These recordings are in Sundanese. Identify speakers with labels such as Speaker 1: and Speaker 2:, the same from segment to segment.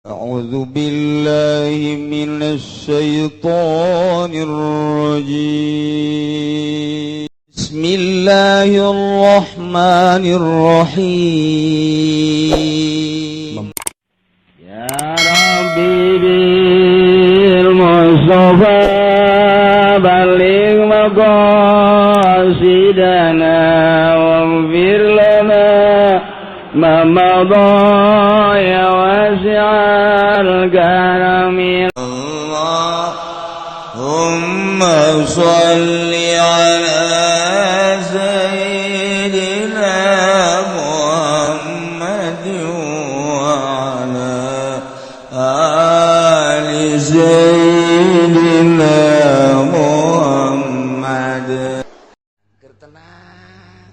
Speaker 1: أعوذ بالله من الشيطان الرجيم. بسم الله الرحمن الرحيم.
Speaker 2: يا ربي بالمصطفى بلغ مقاصدنا واغفر لنا ما مضى يا واسع الكرم.
Speaker 1: اللهم صل على سيدنا محمد وعلى آل سيدنا محمد.
Speaker 3: Keur tenang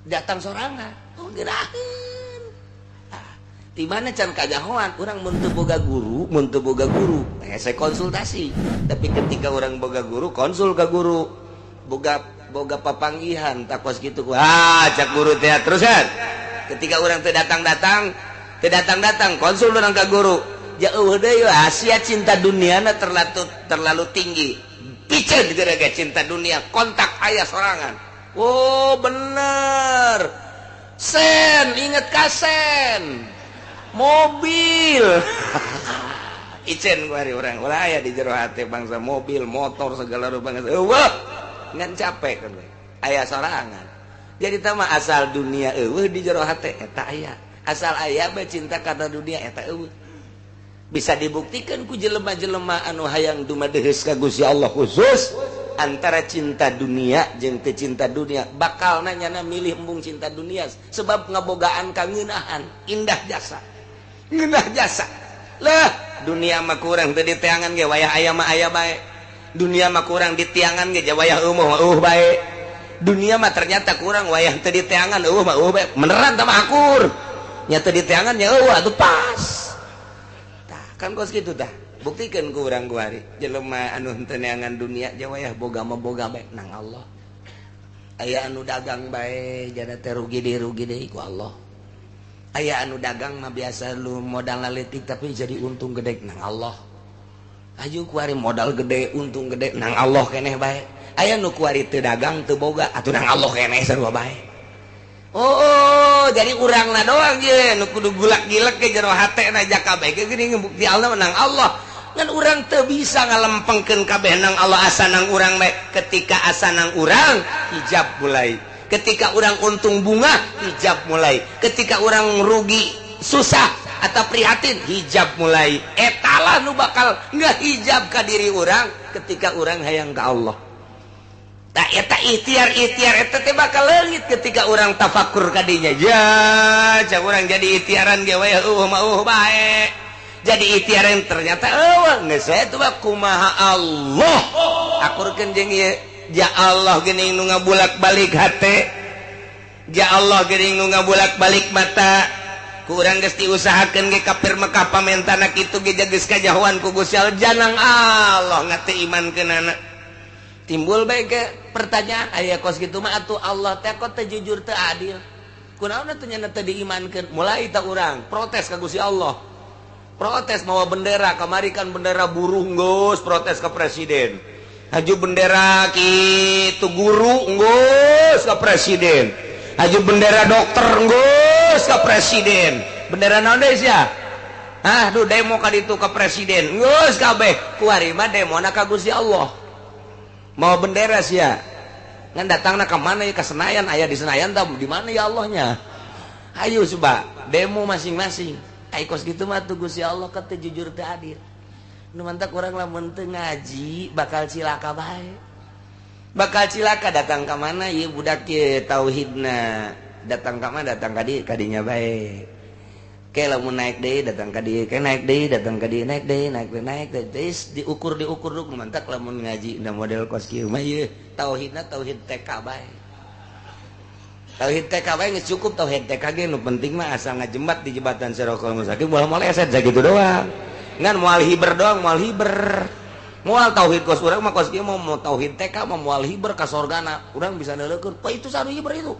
Speaker 3: datang sorangan, oh, gerahin. Ah, di mana can kajahoan urang mun teu boga guru, mun teu boga guru hese konsultasi. Tapi ketika urang boga guru, konsul ke guru, boga boga papanggihan takos gitu, ah, cak guru teh terus kan. Ketika urang teu datang-datang, teu datang-datang, konsul urang ka guru, jauh deui Asia cinta dunia terlalu terlalu tinggi, piceun gara-gara cinta dunia, kontak ayah sorangan. Oh, bener, sen inget kasen mobil icen kuari urang ulah aya di jero hati bangsa mobil motor segala rupa bangsa eueuh ngan capek kan aya sorangan. Jadi tama asal dunia eueuh di jero hati eta aya, asal aya bae cinta kana dunia eta eueuh. Bisa dibuktikan ku jelema-jelema anu hayang dumadeheus ka Gusti Allah, khusus antara cinta dunia jeung teu cinta dunia, bakal nanya milih embung cinta dunia sebab ngabogaan kangeunahan, indah jasa, ngeunah jasa lah. Dunia mah kurang teu diteangan ge, wayah aya mah aya bae. Dunia mah kurang diteangan ge, wayah eueuh mah eueuh bae. Dunia mah ternyata kurang wayah teu diteangan, eueuh mah eueuh bae. Beneran tah mah akur nya, teu diteangan nya eueuh atuh pas. Tah kan kos kitu tah, buktikan ku urang kuari jelema anu henteu neangan dunia ja wayah boga mah boga bae nang Allah. Aya anu dagang bae jana teh rugi deui, rugi deui ku Allah. Aya anu dagang mah biasa lu modal leutik tapi jadi untung gede, nang Allah. Aju kuari modal gede, untung gede, nang Allah keneh bae. Aya nu kuari teu dagang, teu boga, atuh nang Allah keneh sarua bae. Oh, jadi urangna doang je nu kudu gulak-gilek ke jero hatena jaka bae geuning bukti Allah nang Allah. Ngan urang teu bisa ngalempengkeun kabeh nang Allah, asa nang urang bae. Ketika asa nang urang, hijab mulai. Ketika urang untung bunga, hijab mulai. Ketika urang rugi, susah atau prihatin, hijab mulai. Etalah nu bakal nggak hijab ka diri urang ketika urang hayang ka Allah. Tak eta ikhtiar ikhtiar eta teh bakal leungit ketika urang tafakur kadinya. Ya cak urang jadi ikhtiaran ge we eueuh mah eueuh bae. Jadi ikhtiaran ternyata eueuh geus we tuh kumaha Allah akurkeun jeung ieu. Ya Allah geuning nu ngabulak-balik hate, ya Allah geuning nu ngabulak-balik mata. Ku urang geus diusahakeun ge kafir Mekah pamentana kitu ge geus kajahoan ku Gusti Allah, janang Allah ngate imankeunana. Timbul bae ke pertanyaan, aya kos kitu mah atuh Allah teh kok teu jujur, teu adil, kunaon atuh nya teu diimankeun? Mulai tak urang protes ka Gusti Allah, protes mawa bendera kamari kan, bendera buruh geus protes ke presiden, haju bendera kitu guru geus ke presiden, haju bendera dokter geus ke presiden, bendera naon deui sia? Ah, duh, demo ka ditu ke presiden geus kabeh. Kuari mah demona ka Gusti Allah mau bendera sia, ngan datangna ka mana ya? Ke Senayan? Aya di Senayan tah di mana ya Allahnya? Ayo coba demo masing-masing. Ai kos gitu mah tuh Gusti Allah kata jujur teu adil. Nu mantak urang lamun teu ngaji bakal cilaka bae, bakal cilaka. Datang ka mana ieu budak ye tauhidna? Datang ka mana? Datang ka dieu, kadinya bae. Ke lamun naik deui datang ka dieu, ke naik deui datang ka dieu, naik deui, naik deui, naik deui, terus diukur diukur diukur. Mantak lamun ngaji na model kos kieu mah ieu tauhidna tauhid TK bae, tauhid TK bae geus cukup. Tauhid TK ge nu penting mah asal ngajembat di jembatan Sirotol Mustaqim moal moleset, sakitu doang. Ngan moal hiber doang, moal hiber, moal tauhid kos urang mah kos kieu mah. Mau tauhid TK mah moal hiber ka sorgana. Urang bisa neuleukeun, "Pak, itu sanu hiber itu."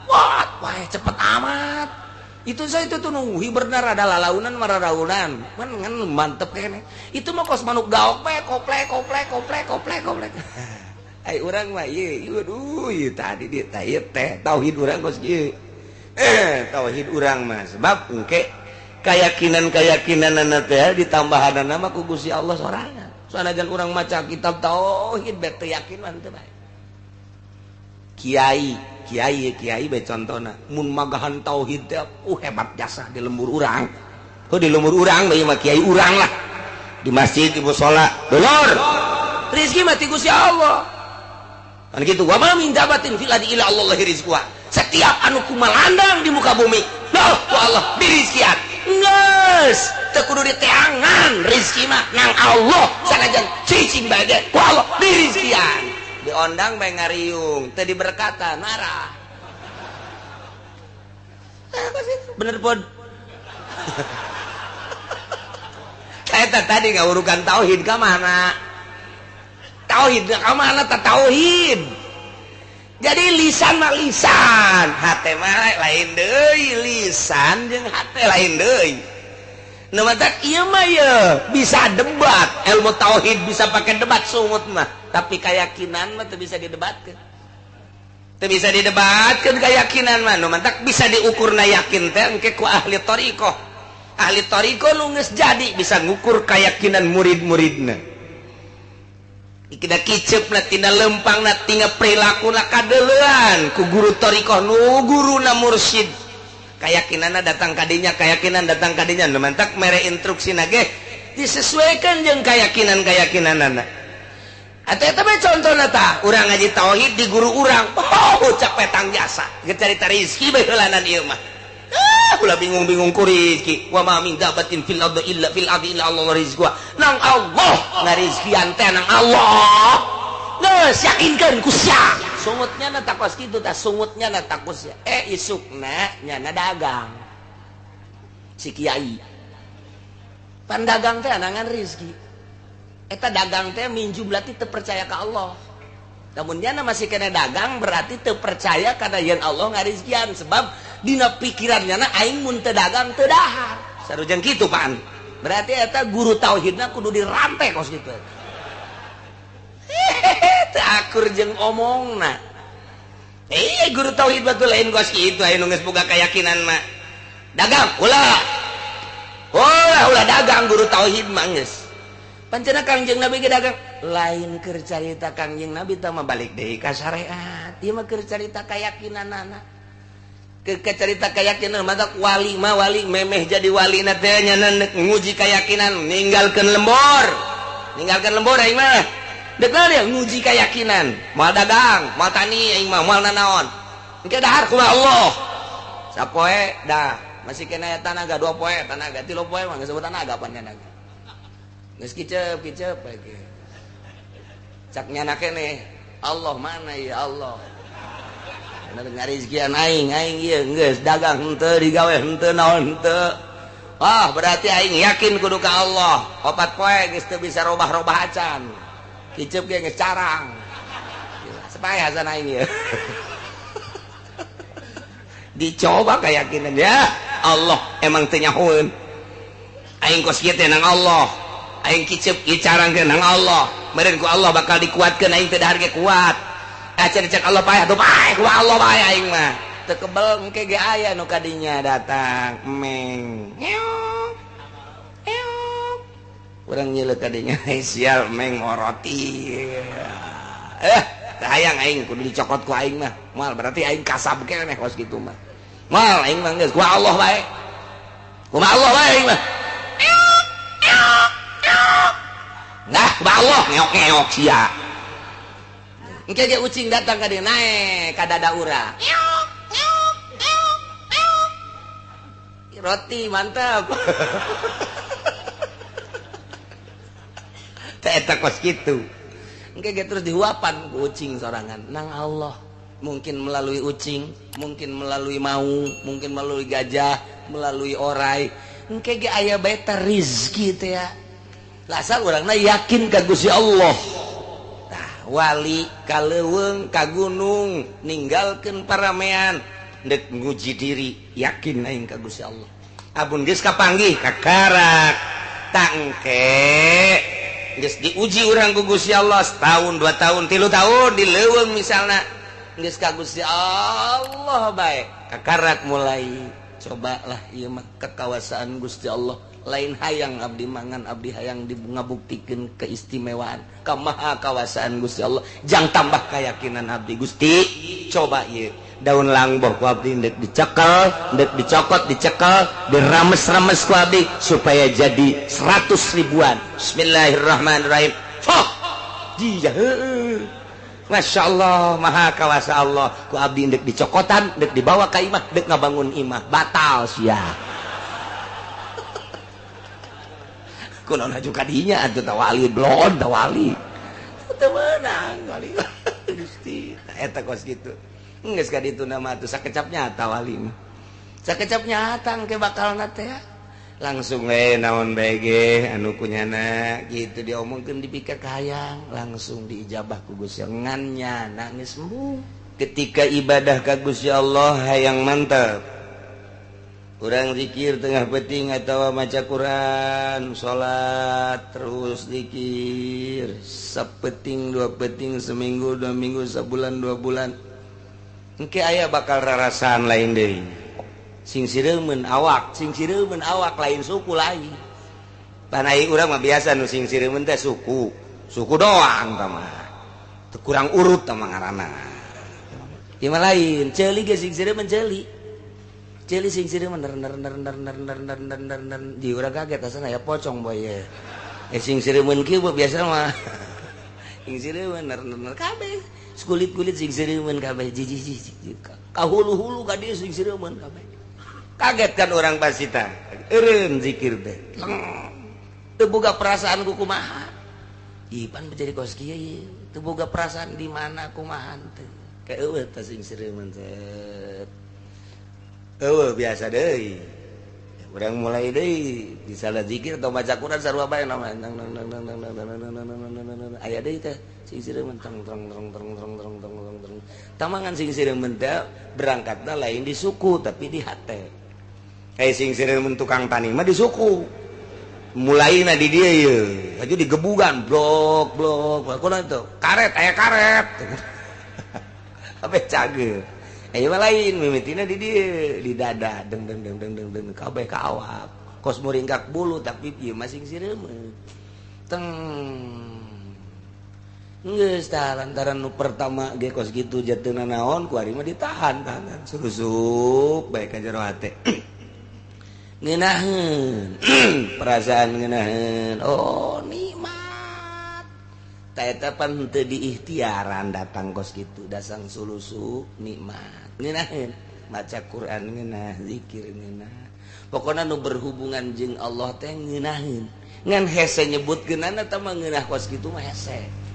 Speaker 3: Wah, wah, cepet amat. Itu saya itu tuh nunggu hibernar ada lalaunan mararaunan. Man ngan mantep kene. Itu mah kos manuk gaok we koplek koplek koplek koplek koplek. Ai urang mah ieu aduh ieu tadi di teh ieu teh tauhid urang kos ieu. Tauhid urang mah sebab engke keyakinan-keyakinanana teh ditambahanana mah ku Gusti Allah sorangan. Sanajan urang maca kitab tauhid bae teu yakin mah teu bae. Kiai kiai kiai bae contona mun magahan tauhid teh hebat jasa di lembur urang. Heuh di lembur urang bae mah kiai urang lah. Di masjid di musala dulur. Rezeki mah ti Gusti Allah. Kan kitu wa ma min dabatin fil ardi illa Allah rizquha. Setiap anu kumalandang di muka bumi, loh ku Allah dirizkian. Geus teu kudu diteangan rezeki mah nang Allah sanajan cicing bae ge ku Allah dirizkian. Diondang bae ngariung teu diberkatan marah. Bener pod. Eta tadi ngawurukan tauhid ka mana? Tauhid ka mana ta tauhid? Jadi lisan mah lisan, hate mah lain deui, lisan jeung hate lain deui. Nu matak ieu mah ye bisa debat, ilmu tauhid bisa pakai debat sungut mah, tapi keyakinan mah teu bisa didebatkeun. Teu bisa didebatkeun keyakinan mah, nu matak bisa diukurna yakin teh engke ku ahli thariqah. Ahli thariqah nu geus jadi bisa ngukur keyakinan murid-muridna. Kita kicep na tina lempang na tina perilaku na kadeuleuan ku guru thariqah nu guruna mursyid. Keyakinanna datang kadinya, keyakinan datang kadinya. Nu mantak mere instruksi na ge disesuaikan jeung keyakinan-keyakinanana. Atuh eta mah contona tah, urang ngaji tauhid di guru urang. Oh, capek tang jasa. Geus carita rezeki bae heulanan ieu mah. Ulah bingung-bingung ku rezeki. Wa ma min dabatin fil ardi illa fil ardi illa Allah rizquha. Nang Allah ngarizkian teh nang Allah. Geus yakinkeun ku sia. Sungutnya na takos kitu tah, sungutnya na takos sia. Isukna nyana dagang. Si kiai. Pan dagang teh anangan rezeki. Eta dagang teh minjum berarti teu percaya ka Allah. Namun nyana masih kena dagang berarti teu percaya kana yen Allah ngarizkian sebab dina pikirannya na aing mun teu dagang teu dahar. Sarujeng kitu pan. Berarti eta guru tauhidna kudu dirantai kos kitu. Teu akur jeung omongna. Guru tauhid batu lain kos kitu aya nu geus boga keyakinan mah. Dagang ulah. Ulah ulah dagang guru tauhid mah geus. Pancena Kangjeng Nabi ge dagang lain keur carita Kangjeng Nabi tah mah balik deui ka syariat. Ieu mah keur carita keyakinanana. Keur carita keyakinan mah wali mah wali memeh jadi wali na teh nya nguji keyakinan ninggalkeun lembur. Ninggalkeun lembur aing mah. Dek naon nguji keyakinan. Moal dagang, moal tani aing mah moal nanaon. Engke dahar kumaha Allah. Sapoe dah masih kena tanaga 2 poe tanaga 3 poe mah geus tanaga pan nya. Geus kicep kicep lagi. Cak nyana keneh, Allah mana ya Allah. Bener ngarizkian aing, aing ieu geus dagang henteu digawe henteu naon henteu. Wah, berarti aing yakin kudu ka Allah. 4 poe geus teu bisa robah-robah acan. Kicep ge geus carang. Sepaya hasan aing ieu. Dicoba keyakinan ya. Allah emang teu nyahoeun. Aing kos kieu teh nang Allah. Aing kicep dicarangkeun nang Allah. Meureun ku Allah bakal dikuatkeun aing teu dahar ge kuat. Acan cek Allah paeh atuh paeh ku Allah bae aing mah. Teu kebel engke ge aya nu kadinya datang meng. Ngeok. Ngeok. Urang nyeuleuh kadinya sial meng roti. Teu hayang aing kudu dicokot ku aing mah. Moal berarti aing kasab keneh kos kitu mah. Moal aing mah geus ku Allah bae. Kumaha Allah bae aing mah. Nah, Allah ngeok-ngeok sia. Engke ge ucing datang ka dieu naek ka dada urang. Roti mantap. Teh eta kos kitu. Engke ge terus dihuapan ku ucing sorangan nang Allah. Mungkin melalui ucing, mungkin melalui maung, mungkin melalui gajah, melalui orai. Engke ge aya bae teh rezeki teh ya. Lasal urangna yakin ka Gusti Allah. Tah wali ka leuweung ka gunung ninggalkeun paramean. Dek nguji diri yakin aing ka Gusti Allah. Abun geus kapanggih kakarak tangke geus diuji urang ku Gusti Allah setahun, 2 tahun, 3 tahun di leuweung misalna geus ka Gusti Allah bae kakarak mulai cobalah ieu mah kekawasaan Gusti Allah. Lain hayang abdi mangan, abdi hayang ngabuktikeun keistimewaan kamaha kawasaan Gusti Allah. Jang tambah keyakinan abdi Gusti coba ieu daun langboh ku abdi ndek dicekel, ndek dicokot, dicekel, dirames-rames ku abdi supaya jadi 100 ribuan. Bismillahirrahmanirrahim. Fuh. Dia heueuh. Masya Allah, maha kawasa Allah. Ku abdi ndek dicokotan, ndek dibawa ka imah, ndek ngabangun imah. Batal sia. Kunaon aju ka dinya atuh tawali blon tawali. Teu meunang wali. Gusti, eta kos kitu. Geus ka ditu nama atuh sakecap nyata wali mah. Sakecap nyata engke bakalna teh. Langsung we naon bae ge anu kunyana kitu diomongkeun dipikir kahayang, langsung diijabah ku Gusti Allah. Ngan nyana geus embung. Ketika ibadah ka Gusti Allah hayang mantep. Urang zikir tengah peting atau maca Quran, salat terus zikir sapeting 2 peting, seminggu 2 minggu, sebulan 2 bulan. Engke aya bakal rarasaan lain deui. Sing sireumeun awak, sing sireumeun awak lain suku lain. Pan ai urang mah biasa nu sing sireumeun teh suku, suku doang tah mah. Teu kurang urut tah mah ngaranna. Ieu mah lain, ceuli ge sing sireumeun ceuli. Ceuli sing sireumeun ner ner ner ner ner ner ner ner ner ner di urang kaget asana ya pocong boy ye. Sing sireumeun kieu biasa mah. Sing sireumeun ner ner kabeh. Kulit-kulit sing sireumeun kabeh jijih-jijih. Ka hulu-hulu ka dieu sing sireumeun kabeh. Kaget kan orang pasita. Eureun zikir teh. Teu boga perasaan ku kumaha. Ipan menjadi kos kieu ieu. Teu boga perasaan di mana kumaha teh. Ka eueuh teh sing sireumeun teh. Eueuh biasa deui. Urang mulai deui di salah zikir atau baca Quran sarua bae nama nang nang nang nang nang nang aya deui teh sing sireumeun tong tong tong tong tong tong tong tong tong. Tamangan sing sireumeun teh berangkatna lain di suku tapi di hate. Eh sing sireumeun tukang tani mah di suku. Mulaina di dieu ieu. Aju digebugan blok blok. Kunaon itu? Karet aya karet. Kabeh cager. Ayo lain mimitina di dieu di dada deng deng deng deng deng deng kabeh ka awak. Kos muringkak bulu tapi ieu mah sing sireumeun. Teng geus tah lantaran nu pertama ge kos kitu jatuhna naon ku ari mah ditahan tahan susup bae ka jero hate. Ngeunaheun perasaan ngeunaheun oh nikmat. Ta eta pan teu diikhtiaran datang kos kitu dasang sulusup nikmat. Ngeunaheun maca Quran ngeunah zikir ngeunah. Pokona nu berhubungan jeung Allah teh ngeunaheun. Ngan hese nyebutkeunana tah mah ngeunah kos kitu mah hese.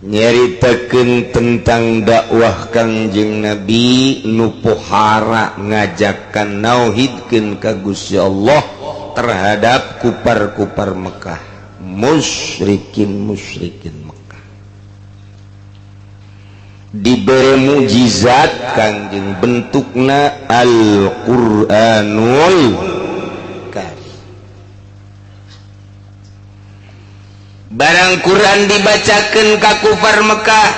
Speaker 1: Nyaritakeun tentang dakwah Kangjeng Nabi nu pohara ngajakan nauhidkeun ka Gusti Allah terhadap kupar-kupar Mekah, musyrikin-musyrikin Mekah. Dibere mukjizat Kangjeng bentukna Al-Qur'anul Karim.
Speaker 3: Barang Quran dibacakeun ka kufar Mekah,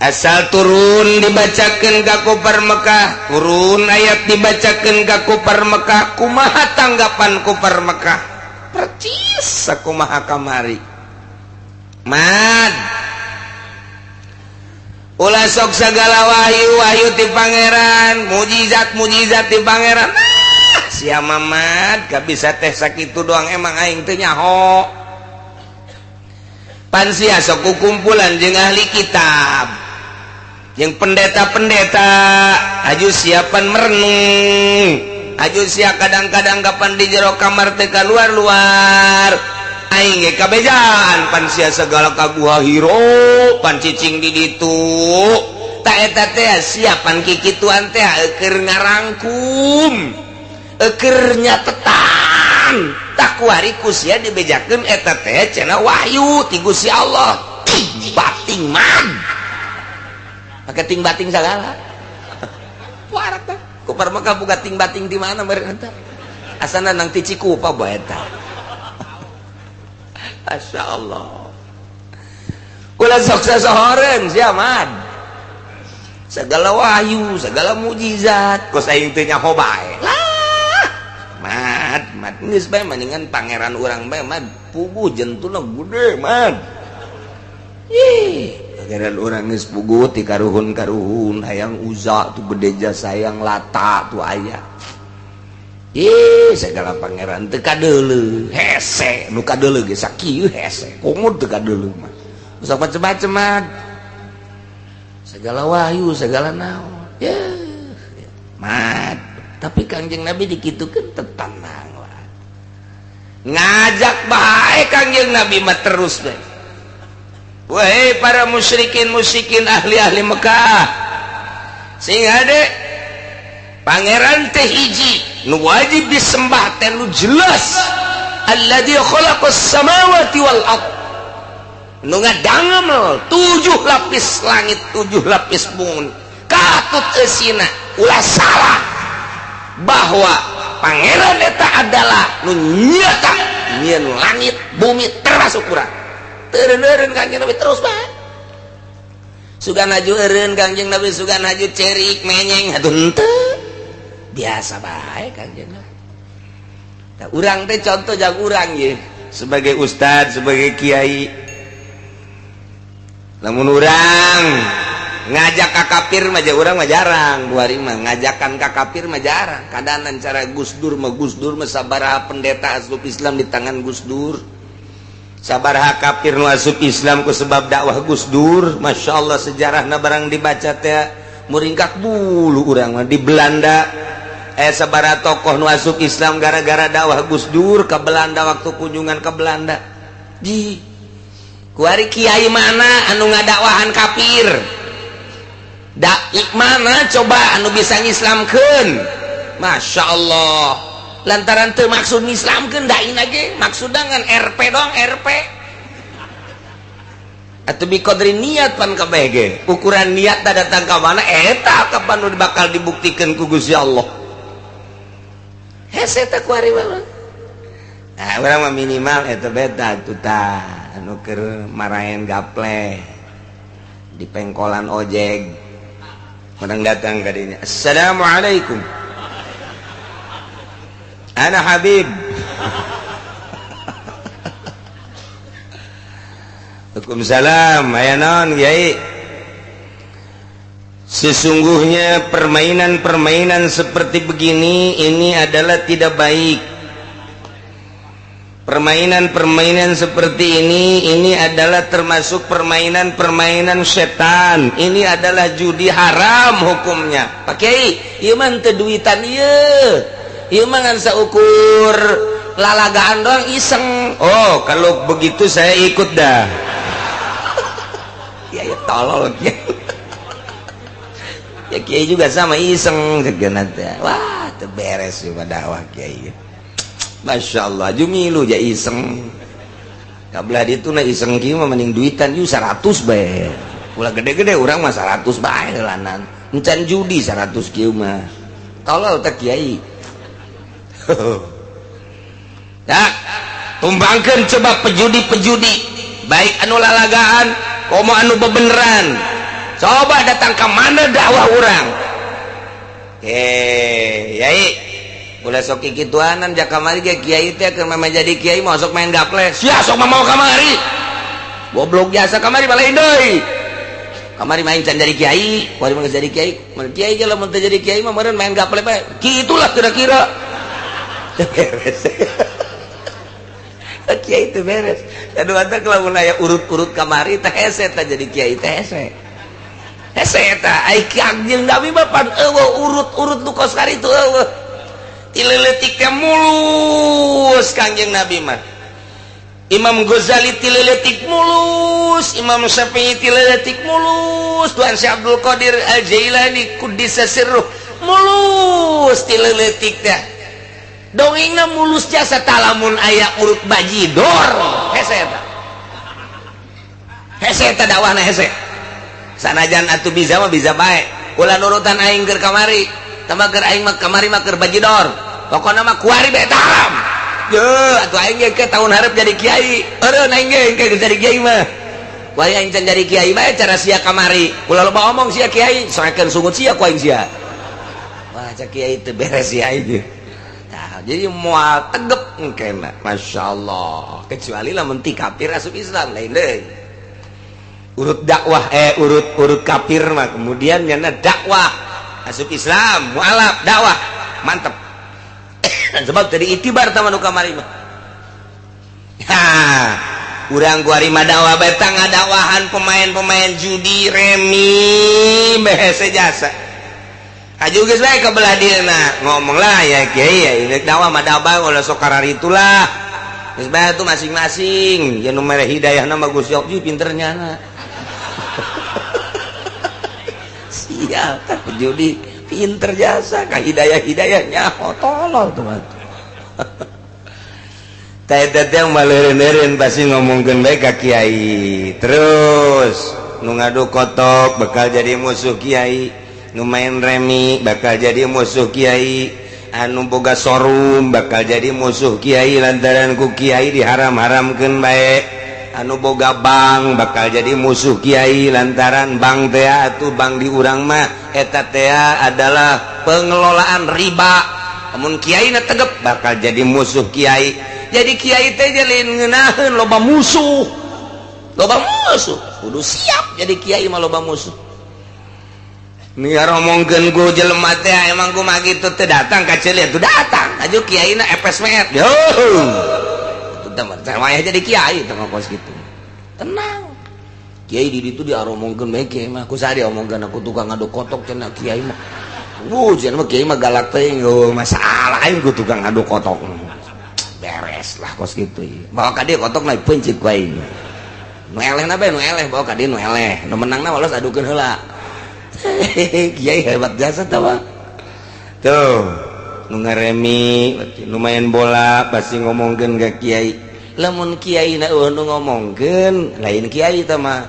Speaker 3: asal turun dibacakeun ka kufar Mekah, turun ayat dibacakeun ka kufar Mekah, kumaha tanggapan kufar Mekah? Percis sakumaha kamari. Mad ulah sok sagala wahyu wahyu ti pangeran, mujizat mujizat ti pangeran. Ah, sia mamad gak bisa teh sakitu doang emang aing teu nyaho. Pan sia sok kukumpulan jeung ahli kitab, jeung pendeta-pendeta, aju siapan merenung, aju sia kadang-kadang kapan di jero kamar teh kaluar-luar, aing ge kabejaan pan sia segala ka Gua Hiro, pan cicing di ditu, ta eta teh siapan kikituan teh keur ngarangkum, keur nyatetan. Takuari ku sia dibejakeun eta teh cenah wahyu ti Gusti Allah. Bating man. Pake ting bating sagala. Pohara tah Kupar Mekah buka ting bating di mana meureun eta. Asana nang ti Cikupa bae eta. Masya Allah. Ulah sok sasohoreun sia mad. Segala wahyu, segala mujizat, kos aing teu nyaho bae. Lah, mad, mad geus bae mendingan pangeran urang bae mad, puguh jentuna gede mad. Ih, pangeran urang geus puguh ti karuhun-karuhun, hayang Uza tuh gede jasa, hayang Lata tuh aya. Ih, segala pangeran teu kadeuleu, hese, nu kadeuleu ge sakieu hese, komo teu kadeuleu mah. Sok macem-macem mad. Segala wahyu, segala naon. Ya, mad. Tapi Kangjeng Nabi dikitukeun tenang lah. Ngajak bae Kangjeng Nabi mah terus deh. Wahai para musyrikin-musyrikin ahli-ahli Mekah. Sing hade pangeran teh hiji nu wajib disembah teh nu jelas. Alladzi khalaqas samawati wal ardh. Nu ngadangem 7 lapis langit, 7 lapis bumi. Katut eusina ulah salah bahwa pangeran eta adalah nu nyata nyieun langit bumi termasuk urang. Teureun-eureun Kangjeng Nabi terus bae. Sugan haju eureun Kangjeng Nabi, sugan haju cerik menyeng atuh henteu. Biasa bae Kangjeng Nabi. Tah urang teh contoh jang urang ye sebagai ustad, sebagai kiai. Lamun urang ngajak ka kafir mah urang mah jarang, buari mah ngajakan ka kafir mah jarang. Kadanan cara Gus Dur mah, Gus Dur mah sabaraha pendeta asup Islam di tangan Gus Dur. Sabaraha kafir nu asup Islam ku sebab dakwah Gus Dur. Masya Allah sejarahna barang dibaca teh muringkak bulu urang mah di Belanda. Sabaraha tokoh nu asup Islam gara-gara dakwah Gus Dur ke Belanda waktu kunjungan ke Belanda. Di kuari kiai mana anu ngadakwahan kafir? Dai mana coba anu bisa ngislamkeun? Masya Allah. Lantaran teu maksud ngislamkeun dai ge maksudna ngan RP doang, RP. Atuh biqadri niat pan kabeh ge. Ukuran niat tah datang ka mana eta kapan nu bakal dibuktikeun ku Gusti Allah. Hese teh kuari mah. Nah, urang mah minimal eta beta tuh tah. Anu keur maraen gaple di pengkolan ojek. Orang datang ka dinya. Assalamualaikum. Ana Habib. Waalaikumsalam. Aya naon Kiai? Sesungguhnya permainan-permainan seperti begini ini adalah tidak baik. Permainan-permainan seperti ini adalah termasuk permainan-permainan setan. Ini adalah judi haram hukumnya. Pak Kiai, ieu mah teu duitan ieu. Ieu mah ngan saukur lalagaan doang iseng. Oh, kalau begitu saya ikut dah. Ya, ya tolol Kiai. Ya Kiai juga sama iseng ceuk teh. Wah, teu beres ieu dakwah Kiai. Masya Allah, jumilu ja iseng. Kabelah ditu na iseng kieu mah mending duitan ieu 100 bae. Ulah gede-gede urang mah 100 bae heulanan. Encan judi 100 kieu mah. Tolol teh kiai. Ya, tumbangkeun coba pejudi-pejudi, baik anu lalagaan komo anu bebeneran. Coba datang ke mana dakwah urang. Yai ulah sok kikituanan jak kamari ge kiai teh keur mah jadi kiai mau sok main gaple. Sia sok mah mau kamari. Goblok jasa kamari balain deui. Kamari main can jadi kiai, wari mah jadi kiai. Mun kiai ge lamun teu jadi kiai mah meureun main gaple bae. Kitulah kira-kira. Teu beres. Kiai teu beres. Aduh atuh lamun aya urut-urut kamari teh hese teh jadi kiai teh hese. Hese teh ai Kangjeng Nabi mah pan eueuh urut-urut nu kos karitu eueuh. Tileletik teh mulus Kangjeng Nabi mah. Imam Ghazali tileletik mulus, Imam Syafi'i tileletik mulus, Tuhan Syekh Abdul Qadir Al-Jailani kuddisa sirruh mulus tileletik teh. Dongengna mulus jasa talamun aya urut bajidor. Hese eta. Hese eta dakwahna hese. Sanajan atuh bisa mah bisa bae. Ulah nurutan aing keur kamari. Tambah keur aing mah kamari mah keur bajidor. Pokona mah kuari bae haram. Ye, atuh aing ge ke tahun hareup jadi kiai. Eureun aing ge ke jadi kiai mah. Kuari aing can jadi kiai bae cara sia kamari. Ulah loba omong sia kiai, soekeun sungut sia ku aing sia. Wah, cak kiai teu beres sia aing. Tah, jadi moal tegep engkena. Masya Allah. Kecuali lamun ti kafir asup Islam lain deui. Urut dakwah urut kafir mah kemudian nyana dakwah asup Islam mualaf dakwah mantep. Sebab tadi itibar tama nu kamari mah. Ha, urang kuari mah dakwah bae tah ngadakwahan pemain-pemain judi remi behese jasa. Aju geus bae ka belah dieuna ngomong lah ya kiai ya ini dakwah mah dakwah ulah sok kararitulah. Geus bae atuh masing-masing ya nu mere hidayahna mah Gusti Allah pinter nyana. Siap kan judi pinter jasa ka hidayah-hidayahnya tolol tuh mah. Teh teh maleureun-eureun pasti ngomongkeun bae ka kiai. Terus nu ngadu kotok bakal jadi musuh kiai, nu main remi bakal jadi musuh kiai, anu boga sorum bakal jadi musuh kiai lantaran ku kiai diharam-haramkeun bae. Anu boga bank bakal jadi musuh kiai lantaran bank teh atuh bank di urang mah eta teh adalah pengelolaan riba. Amun kiai na tegep bakal jadi musuh kiai. Jadi kiai teh jalin ngeunaheun loba musuh. Loba musuh. Kudu siap jadi kiai mah loba musuh. Nih ngomongkeun ku jelema teh emang kumaha kitu teh datang ka ceuli atuh datang. Aju kiai na epes met. Yo. Wayah jadi kiai teh kos gitu. Tenang. Kiai di ditu diaromongkeun bae kiai mah. Ku saha diomongkeun aku tukang ngaduk kotok cenah kiai mah. Wuh, cenah mah kiai mah galak teh oh, masalah aing ku tukang ngaduk kotok. Beres lah kos gitu. Bawa ka dieu kotok naik pencit ku aing. Nu elehna bae nu eleh bawa ka dieu nu eleh. Nu menangna walos adukeun heula. Kiai hebat jasa tah mah. Tuh, nu ngaremi, nu main bola pasti ngomongkeun ka kiai. Lamun kiai na eueuh nu ngomongkeun lain kiai tah mah.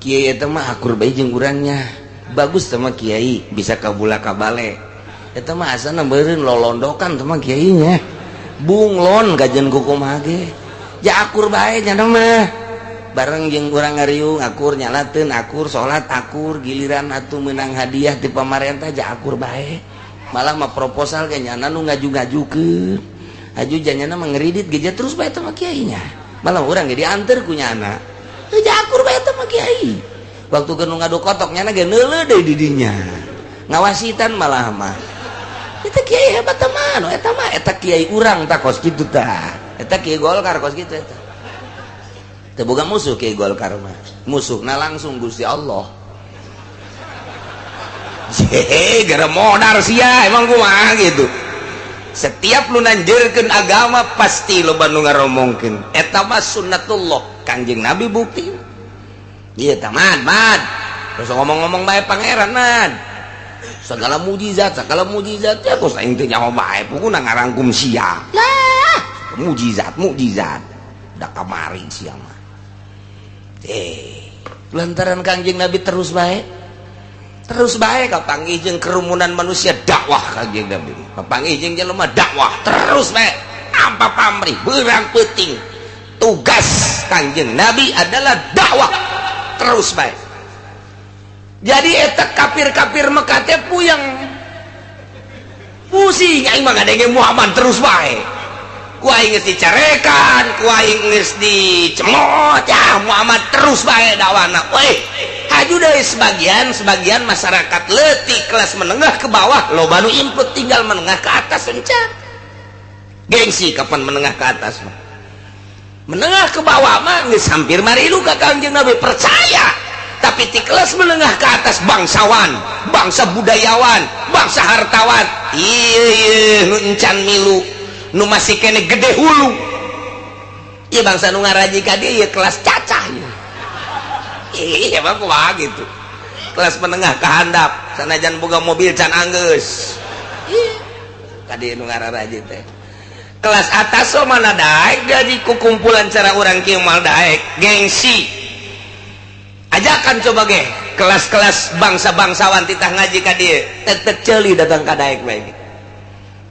Speaker 3: Kiai eta mah akur bae jeung urangnya. Bagus tah mah kiai bisa kabula kabale. Eta mah asana meureun lolondokan tah mah kiainya. Bunglon kajen kukumaha ge. Ja akur bae nya mah. Bareng jeung urang ngariung akur nyalateun akur salat akur giliran atuh meunang hadiah ti pamarentah ja akur bae. Malah mah proposal ge nyana nu ngaju-ngajukeun. Aju janyana mah ngeridit geja terus bae teh mah kiainya. Malah urang ge dianter ku nyana. Teu akur bae teh mah kiai. Waktu keur nu ngadu kotok nyana ge neuleuh deui di dinya. Ngawasitan malah mah. Eta kiai hebat teh mah, nu eta mah eta kiai urang tah kos kitu tah. Eta kiai Golkar kos kitu eta. Teu boga musuh kiai Golkar mah. Musuhna langsung Gusti Allah. Hehe, gara modar sia emang kumaha gitu. Setiap lu nanjirkeun agama pasti loba nu ngaromongkeun. Eta mah sunnatullah, Kangjeng Nabi bukti. Ieu tah mad, mad. Terus ngomong-ngomong bae pangeran mad. Segala mujizat ya kos aing teh nyaho bae pukuna ngarangkum sia. Lah, mujizat, mujizat. Da kamari sia mah. Lantaran Kangjeng Nabi terus bae. Terus bae kapanggih jeung kerumunan manusia dakwah Kangjeng Nabi. Kapanggih jeung jelema dakwah terus bae. Tanpa pamrih, beurang peuting. Tugas Kangjeng Nabi adalah dakwah terus bae. Jadi eta kafir-kafir Mekah teh puyeng. Pusing aing mah ngadenge Muhammad terus bae. Ku aing geus dicarekan, ku aing geus dicemot, ya Muhammad terus bae dakwana. Weh, haju dari sebagian masyarakat leutik kelas menengah ke bawah loba nu input tinggal menengah ke atas encan. Gengsi kapan menengah ke atas mah. Menengah ke bawah mah geus hampir marilu ka Kangjeng Nabi percaya. Tapi di kelas menengah ke atas bangsawan, bangsa budayawan, bangsa hartawan, ieu nu encan milu, nu masih kene gede hulu. Ieu bangsa nu ngaraji ka dieu ieu kelas cacah ieu. Ih, emang kumaha gitu. Kelas menengah ke handap, sanajan boga mobil can anggeus. Ih, ka dieu nu ngararaji teh. Kelas atas so mana daek jadi kukumpulan cara urang kieu moal daek, gengsi. Ajakan coba ge Kelas-kelas bangsa-bangsawan titah ngaji ka dieu, tek ceuli datang ka daek bae.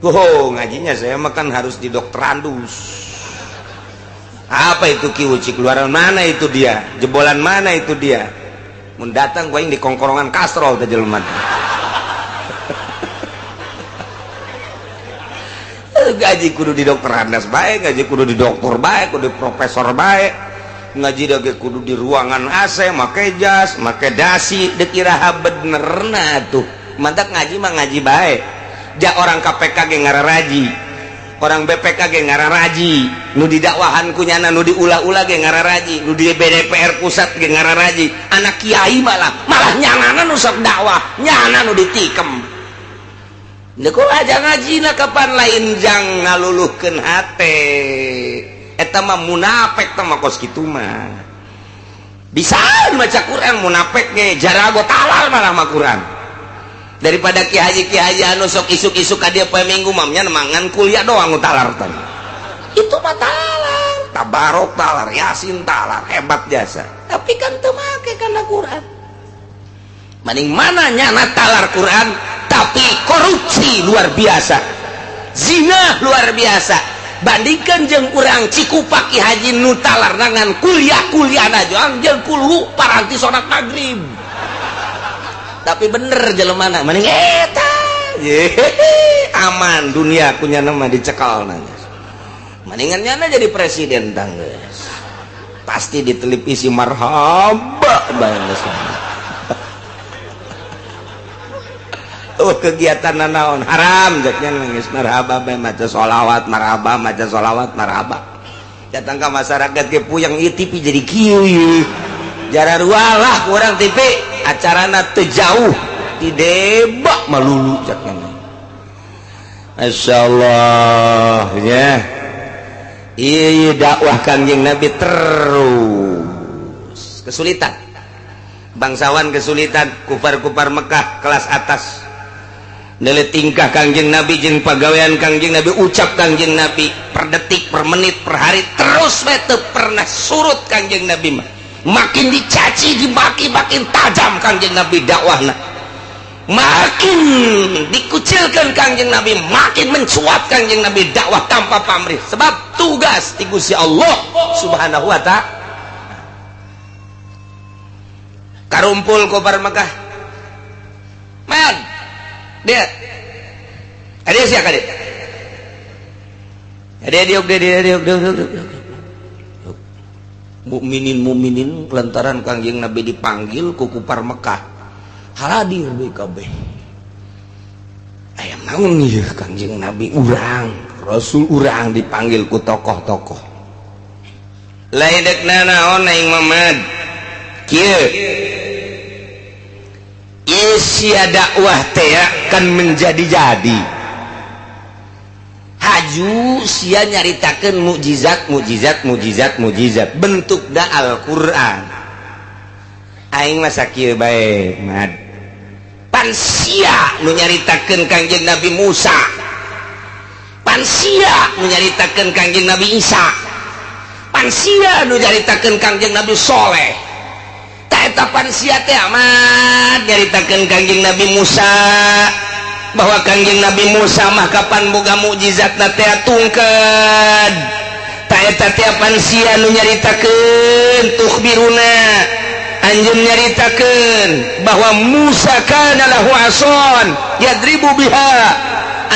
Speaker 3: Oh, ngajinya saya makan harus di dokterandus. Apa itu kiuci, keluaran mana itu dia, jebolan mana itu dia. Mun datang gua yang di kongkorongan kastrol teh jelema. Gaji kudu di dokterandas bae, gaji kudu di dokter bae, kudu di profesor bae. Ngaji dage kudu di ruangan AC, make jas, make dasi, deuk iraha benerna tuh. Mantak ngaji mah ngaji bae. Ja orang KPK ge ngararaji, orang BPK ge ngararaji, nu didakwahan ku nyana, nu diulah-ulah ge ngararaji, nu di BDPR pusat ge ngararaji. Anak kiai malah nyanana nu sok dakwah, nyana nu ditikem. Deuk aja ngajina kapan lain jang ngaluluhkeun hate. Eta mah munafik teh mah kos kitu mah. Bisa maca Quran munafik ge jarago talar malah mah Quran. Daripada ki haji anu sok isuk-isuk ka dieu poe Minggu mamnya mangan kuliah doang nu talar teh. Itu mah talar, tabarok talar, yasin talar, hebat jasa. Tapi kan teu make kana Quran. Maning mana nyana talar Quran tapi korupsi luar biasa, zina luar biasa. Bandingkan jeung urang Cikupa Ki Haji nu talar nangan kuliah-kuliah aja jeung kulhu paranti salat maghrib. Tapi bener jelemana mending eta aman dunia kunya nama dicekal nanya. Mendingan nyana jadi presiden tangges. Pasti di televisi marhaba bae. Oh kegiatan nanaon haram jaknya nangis marhaba bae maca sholawat marhaba maca sholawat marhaba. Datang ke masyarakat ke puyeng ieu TV jadi kieu ieu. Jararualah urang TV acarana teu jauh di debak malulu jaknya. Masyaallah ya. Ieu dakwah Kangjeng Nabi terus kesulitan. Bangsawan kesulitan, kufar-kufar Mekah kelas atas. Nilai tingkah Kangjeng Nabi jeung pagawean Kangjeng Nabi, ucap Kangjeng Nabi per detik, per menit, per hari terus we teu pernah surut Kangjeng Nabi mah. Makin dicaci, dimaki, makin tajam Kangjeng Nabi dakwahna. Makin dikucilkan Kangjeng Nabi, makin mencuat Kangjeng Nabi dakwah tanpa pamrih. Sebab tugas ti Gusti Allah Subhanahu wa ta'ala. Karumpul kufar Mekah. Man dia ada siapa dia? Ada dia dia. Mukminin lantaran Kangjeng Nabi dipanggil ku kufar Mekah. Hadir BKB. Aya naon ieu Kangjeng Nabi urang, Rasul urang dipanggil ku tokoh-tokoh. Lain dek nanaon aing Muhammad. Kieu isia dakwah teh kan menjadi-jadi. Haju sia nyaritakeun mukjizat mukjizat mukjizat mukjizat bentukna Al-Qur'an. Aing mah sakieu bae mad. Pan sia nu nyaritakeun Kangjeng Nabi Musa. Pan sia nu nyaritakeun Kangjeng Nabi Isa. Pan sia nu nyaritakeun Kangjeng Nabi Soleh. Eta pan sia teh amat nyaritakeun Kangjeng Nabi Musa bahwa Kangjeng Nabi Musa mah kapan boga mukjizatna teh tungkeud. Ta eta teh pan sia nu nyaritakeun tukhbiruna anjeun nyaritakeun bahwa Musa kana lahu ason yadribu biha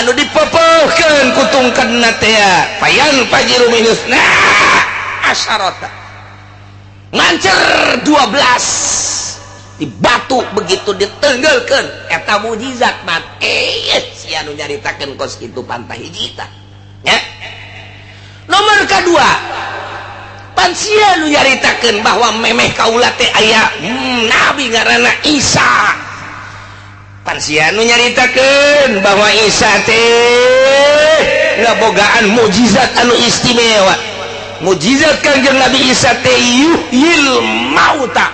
Speaker 3: anu dipepeuhkeun ku tungkedna teh payan fajiru minusna asyarata ngancer 12 di batu begitu ditenggelkeun eta mukjizat mat sia nu nyaritakeun kos kitu pantah hiji tah nya. Nomor kadua pan sia nu nyaritakeun bahwa memeh kaula teh aya nabi ngaranna Isa. Pan sia nu nyaritakeun bahwa Isa teh ngabogaan mukjizat anu istimewa. Mukjizat Kangjeng Nabi Isa teh yuhyil mauta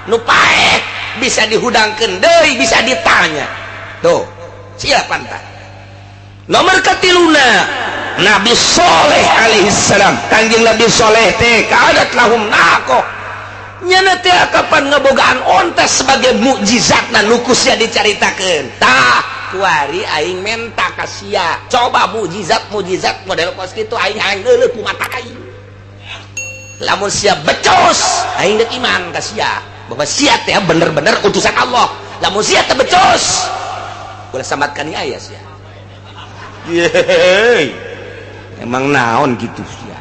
Speaker 3: nu paek bisa dihudangkeun deui bisa ditanya. Tuh siapa tah. Nomor katiluna Nabi Soleh alaihissalam. Kangjeng Nabi Soleh teh kadat lahum naqo Nyana teh kapan ngebogaan onta sebagai mukjizatna nu ku sia dicaritakeun. Tah, kuari aing menta ka sia. Coba mukjizat-mukjizat model kos kitu aing hayang neuleuh ku mata aing. Lamun sia becus, aing deuk iman ka sia. Bahwa sia teh bener-bener utusan Allah. Lamun sia teh becus, ulah sambatkan aya sia. Yeay. Emang naon gitu sia.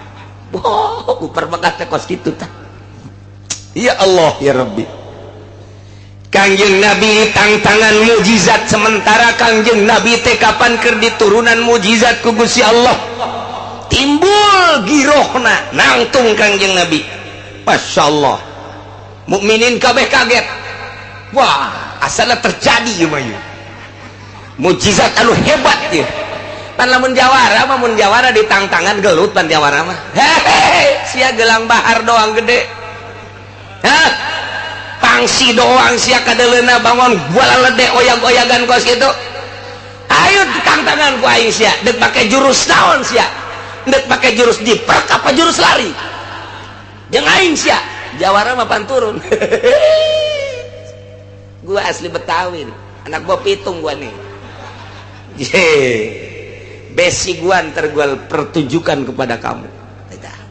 Speaker 3: Wah, ku perbekah teh kos kitu tah. Ya Allah ya Rabbi. Kangjeng Nabi tangtangan mukjizat, sementara Kangjeng Nabi teh kapan keur diturunan mukjizat ku Gusti Allah. Timbul girohna nangtung Kangjeng Nabi. Masya Allah. Mukminin kabeh kaget. Wah, asalna terjadi ieu mah ieu. Mukjizat anu hebat ieu. Pan lamun jawara mah mun jawara ditangtangan gelut pan jawara mah. Hehehe, sia gelang bahar doang gede. Hah? Pangsi doang sia kadeleuna bangun bola lede oyag-oyagan kos kitu. Ayo tangtangan ku aing sia, deuk make jurus naon sia? Deuk make jurus diprek apa jurus lari? Jeung aing sia, jawara mah pan turun. Gua asli Betawi nih. Anak gua pitung gua nih. Ye. Besi gua ntar gua pertunjukan kepada kamu.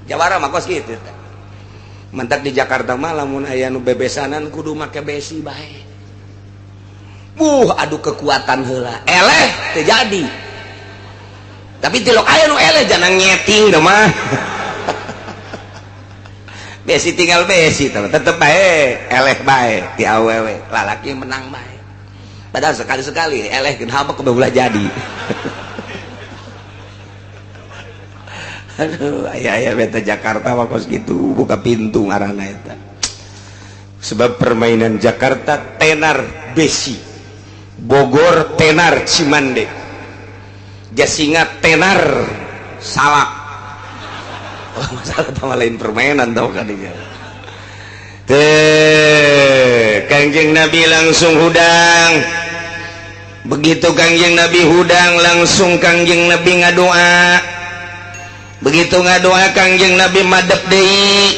Speaker 3: Jawara mah kos kitu. Mentak di Jakarta mah lamun aya nu bebesanan kudu make besi bae. Adu kekuatan heula. Eleh teu jadi. Tapi tilok aya nu eleh jangan nyeting da mah. Besi tinggal besi tetep bae eleh bae ti awewe lalaki menang bae. Padahal sekali-sekali eleh kenapa kebeula jadi. Aduh, aya-aya beta Jakarta mah kos kitu buka pintu ngaranna eta. Sebab permainan Jakarta tenar besi, Bogor tenar Cimande, Jasinga tenar salak. Oh, masalah tambah lain permainan tau kan dia. Teh, Kangjeng Nabi langsung hudang. Begitu Kangjeng Nabi hudang langsung Kangjeng Nabi ngadoa. Begitu ngadoa Kangjeng Nabi madep deui.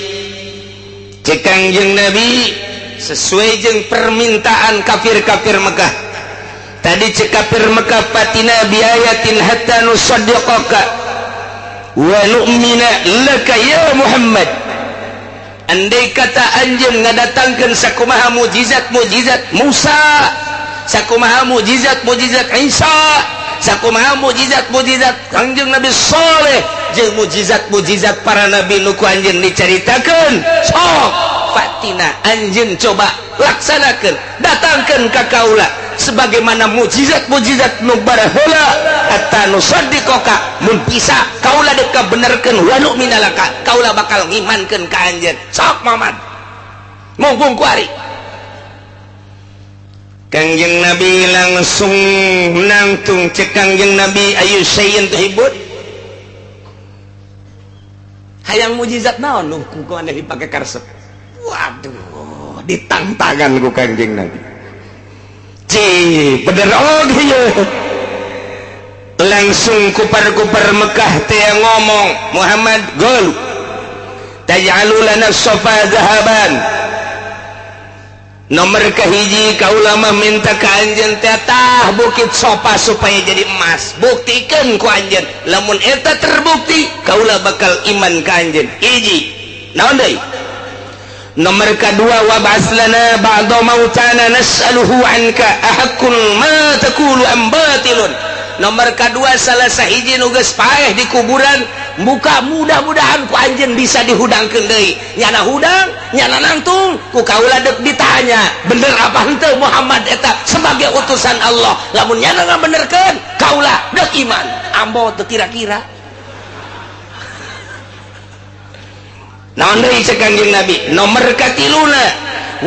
Speaker 3: Cek Kangjeng Nabi sesuai jeung permintaan kafir-kafir Mekah. Tadi cek kafir Mekah fatina biayatin hatta nusaddiqaka wa nu'mina laka ya Muhammad. Andai kata anjeun ngadatangkeun sakumaha mukjizat-mukjizat Musa, sakumaha mukjizat-mukjizat Isa, sakumaha mukjizat-mukjizat Kangjeng Nabi Saleh, jeung mukjizat-mukjizat para nabi nu ku anjeun dicaritakeun, sok fatina anjeun coba laksanakeun, datangkeun ka kaula sebagaimana mukjizat-mukjizat nu baraheula hatta nusaddiqaka, mun bisa kaula deuk kabenerkeun wa nu'mina laka, kaula bakal ngimankeun ka anjeun. Sok Muhammad mumpung kuari. Kangjeng Nabi langsung nangtung cek Kangjeng Nabi ayu sayin tuhibut. Hayang mukjizat naon nu ku maneh dipake karesep. Waduh, ditangtangan ku Kangjeng Nabi. Ci, bener oge ieu. Langsung kupar-kupar Mekah teh ngomong, Muhammad gol. Taj'alu lana safa zahaban. Nomor kahiji kaula mah minta ka anjeun teh tah bukit Sofa supaya jadi emas. Buktikeun ku anjeun. Lamun eta terbukti kaula bakal iman ka anjeun. Hiji. Naon deui? Nomor kedua wa ba'aslana ba'da mautana nas'aluhu anka ahaqqun ma taqulu am batilun. Nomor kedua salah sahiji nu geus paeh di kuburan muka mudah-mudahan ku anjeun bisa dihudangkeun deui. Nyana hudang, nyana nangtung, ku kaula deuk ditanya, bener apa henteu Muhammad eta sebagai utusan Allah. Lamun nyana ngabenerkeun, kaula deuk iman. Ambo teu kira-kira. Naon deui cek Kangjeng Nabi? Nomor katiluna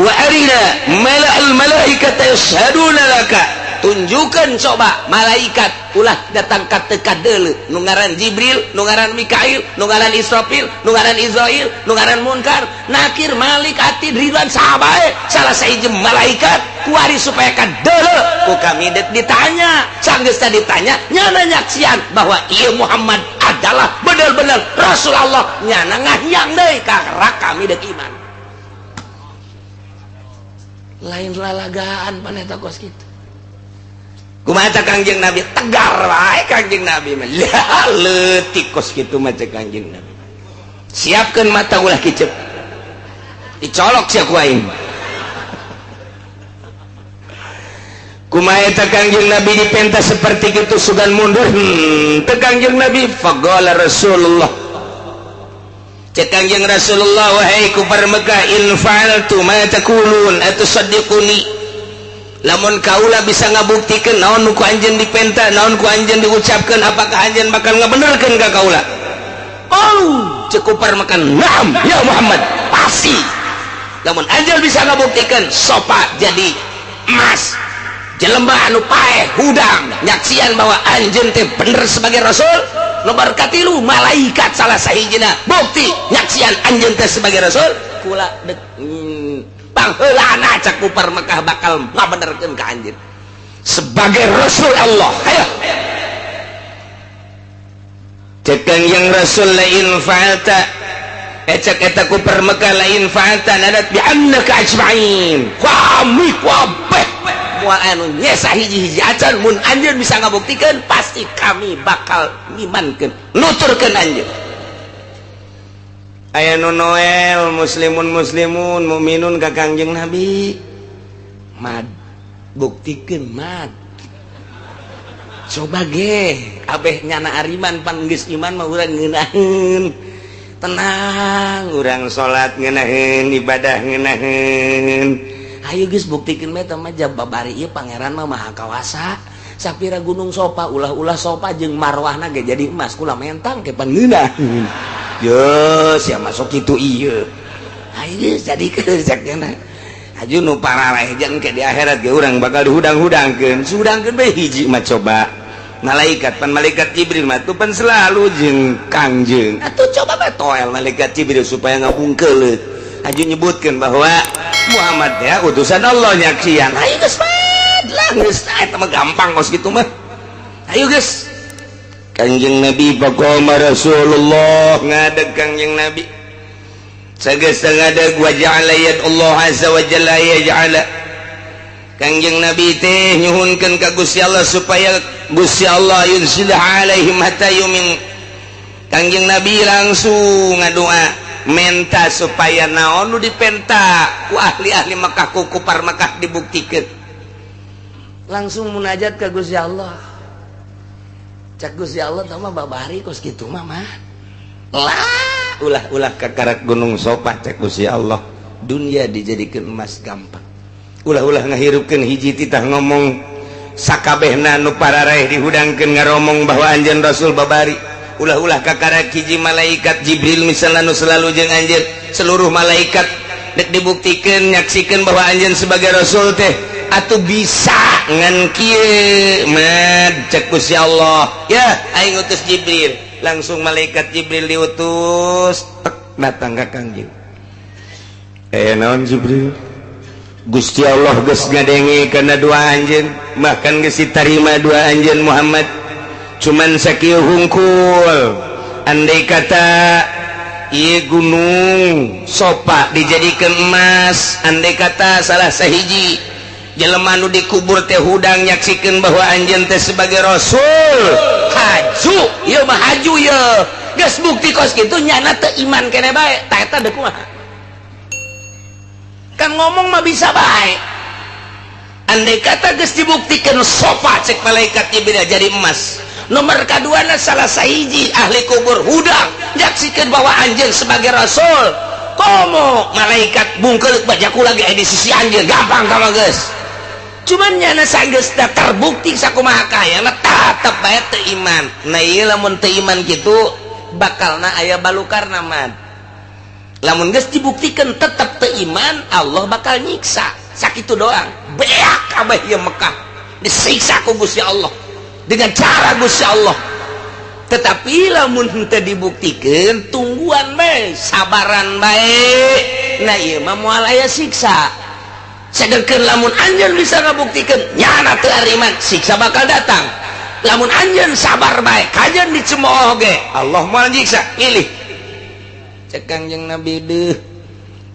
Speaker 3: wa arina mala'al malaikata yashhaduna laka. Tunjukkan coba malaikat ulah datang ka teu kadeuleu nu ngaran Jibril, nu ngaran Mikail, nu ngaran Israfil, nu ngaran Izrail, nu ngaran Munkar, Nakir, Malik, Atid, Ridwan, sahabae salah sahiji malaikat kuari supaya kadeuleu ku kami deuk ditanya. Sanggeus tadi ditanya nyana nyaksian bahwa ieu Muhammad adalah bener-bener Rasul Allah, nyana ngahyang deui kakara kami deuk iman. Lain lalagaan pan eta kos kitu. Kumaha Kangjeng Nabi tegar wae Kangjeng Nabi mah. Lah leutik kos kitu mah cek Kangjeng Nabi. Siapkeun mata ulah kicep. Dicolok sia ku aing. Kumaha eta Kangjeng Nabi dipenta seperti kitu sugan mundur. Teu Kangjeng Nabi faqala Rasulullah. Cek Kangjeng Rasulullah wahai kufar Mekah in fa'altu ma taqulun atusaddiquni. Lamun kaula bisa ngabuktikeun naon nu ku anjeun dipenta, naon ku anjeun diucapkeun, apakah anjeun bakal ngabenerkeun ka kaula? Qalu cek kufar Mekah, na'am ya Muhammad, pasti. Lamun anjeun bisa ngabuktikeun sopa jadi emas. Jelema anu paeh hudang nyaksian bahwa anjeun teh bener sebagai rasul. Nomor katilu malaikat salah sahijina bukti nyaksian anjeun teh sebagai rasul kula dek pangheulana cak kufar Mekah bakal ngabenerkeun ka anjeun sebagai rasul Allah. Hayo cek Kangjeng Rasul lain fa'alta cek eta kufar Mekah lain fa'alta nadat bi annaka ajma'in kami kabeh moal anu nyesa hiji-hiji acan mun anjeun bisa ngabuktikeun pasti kami bakal ngimankeun nuturkeun anjeun. Aya nu Noel muslimun muslimun mukminun ka Kangjeng Nabi mad buktikeun mad coba ge abeh nyana ariman pan geus iman mah urang ngeunaheun tenang urang salat ngeunaheun ibadah ngeunaheun. Ayo geus buktikeun bae teh mah jababari ieu pangeran mah maha kawasa. Sapira gunung sopa ulah-ulah sopa jeung marwahna ge jadi emas kula mentang ke pan ngeunaheun. Ye sia masuk kitu ieu. Ayo geus jadikeun cakna. Aju nu parareh jeung ke di akhirat ge urang bakal dihudang-hudangkeun. Sudangkeun bae hiji mah coba. Malaikat pan malaikat Jibril mah tuh pan selalu jeung Kangjeng. Atuh coba bae toel malaikat Jibril supaya ngabungkeuleut. Aju nyebutkeun bahwa Muhammad ya utusan Allah nyaksian. Ayo geus lah geus eta mah gampang kos kitu mah. Ayo geus. Kangjeng Nabi faqama Rasulullah ngadeg Kangjeng Nabi. Sageus ngadeg wa ja'ala yad Allah azza wa jalla yaj'ala. Kangjeng Nabi teh nyuhunkeun ka Gusti Allah supaya Gusti Allah yunzil alaihim hatta yumin. Kangjeng Nabi langsung ngadoa menta supaya naon nu dipenta ku ahli-ahli Mekah ku kufar Mekah dibuktikeun. Langsung munajat ka Gusti Allah. Cak Gusti Allah tah mah babari kos kitu mah mah. Lah ulah-ulah ka karak gunung Sofa cak Gusti Allah. Dunia dijadikeun emas gampang. Ulah-ulah ngahirupkeun hiji titah ngomong sakabehna nu pararaeh dihudangkeun ngaromong bahwa anjeun Rasul babari. Ulah-ulah kakara hiji malaikat Jibril misalnya nu selalu jeung anjeun seluruh malaikat dek dibuktikeun nyaksikeun bahwa anjeun sebagai rasul teh atuh bisa ngan kieu mad cek Gusti Allah ya aing utus Jibril. Langsung malaikat Jibril diutus tek datang ka Kangjeng. Naon Jibril Gusti Allah geus ngadenge kana doa anjeun bahkan geus ditarima doa anjeun Muhammad. Cuman sakieu hungkul andai kata ieu gunung sopa dijadikan emas, andai kata salah sahiji jelema nu dikubur teh hudang nyaksikeun bahwa anjeun teh sebagai rasul haju ieu mah haju ieu geus bukti kos kitu nyana teu iman keneh bae tah eta deuk kumaha kan ngomong mah bisa bae. Andai kata geus dibuktikan sopa cek malaikat Jibril jadi emas. Nomor kaduana salah sahiji ahli kubur hudang nyaksikeun bahwa anjeun sebagai rasul. Komo malaikat bungkeuleuh bajaku lagi di sisi anjeun gampang ka mah geus. Cuman nyana sageus terbukti sakumaha kayana tetep bae teu iman. Nah ieu lamun teu iman kitu bakalna aya balukarna mah. Lamun geus dibuktikan tetep teu iman Allah bakal nyiksa. Sakitu doang. Beak kabeh ieu Mekah disiksa ku Gusti Allah dengan cara Gusti Allah. Tetapi lamun henteu dibuktikeun tungguan bae, sabaran bae. Nah ieu mah moal aya siksa. Sedengkeun lamun anjeun bisa ngabuktikeun nyana teu ariman, siksa bakal datang. Lamun anjeun sabar bae, kajeun dicemooh ge, Allah moal nyiksa. Milih. Cek Kangjeng Nabi deuh.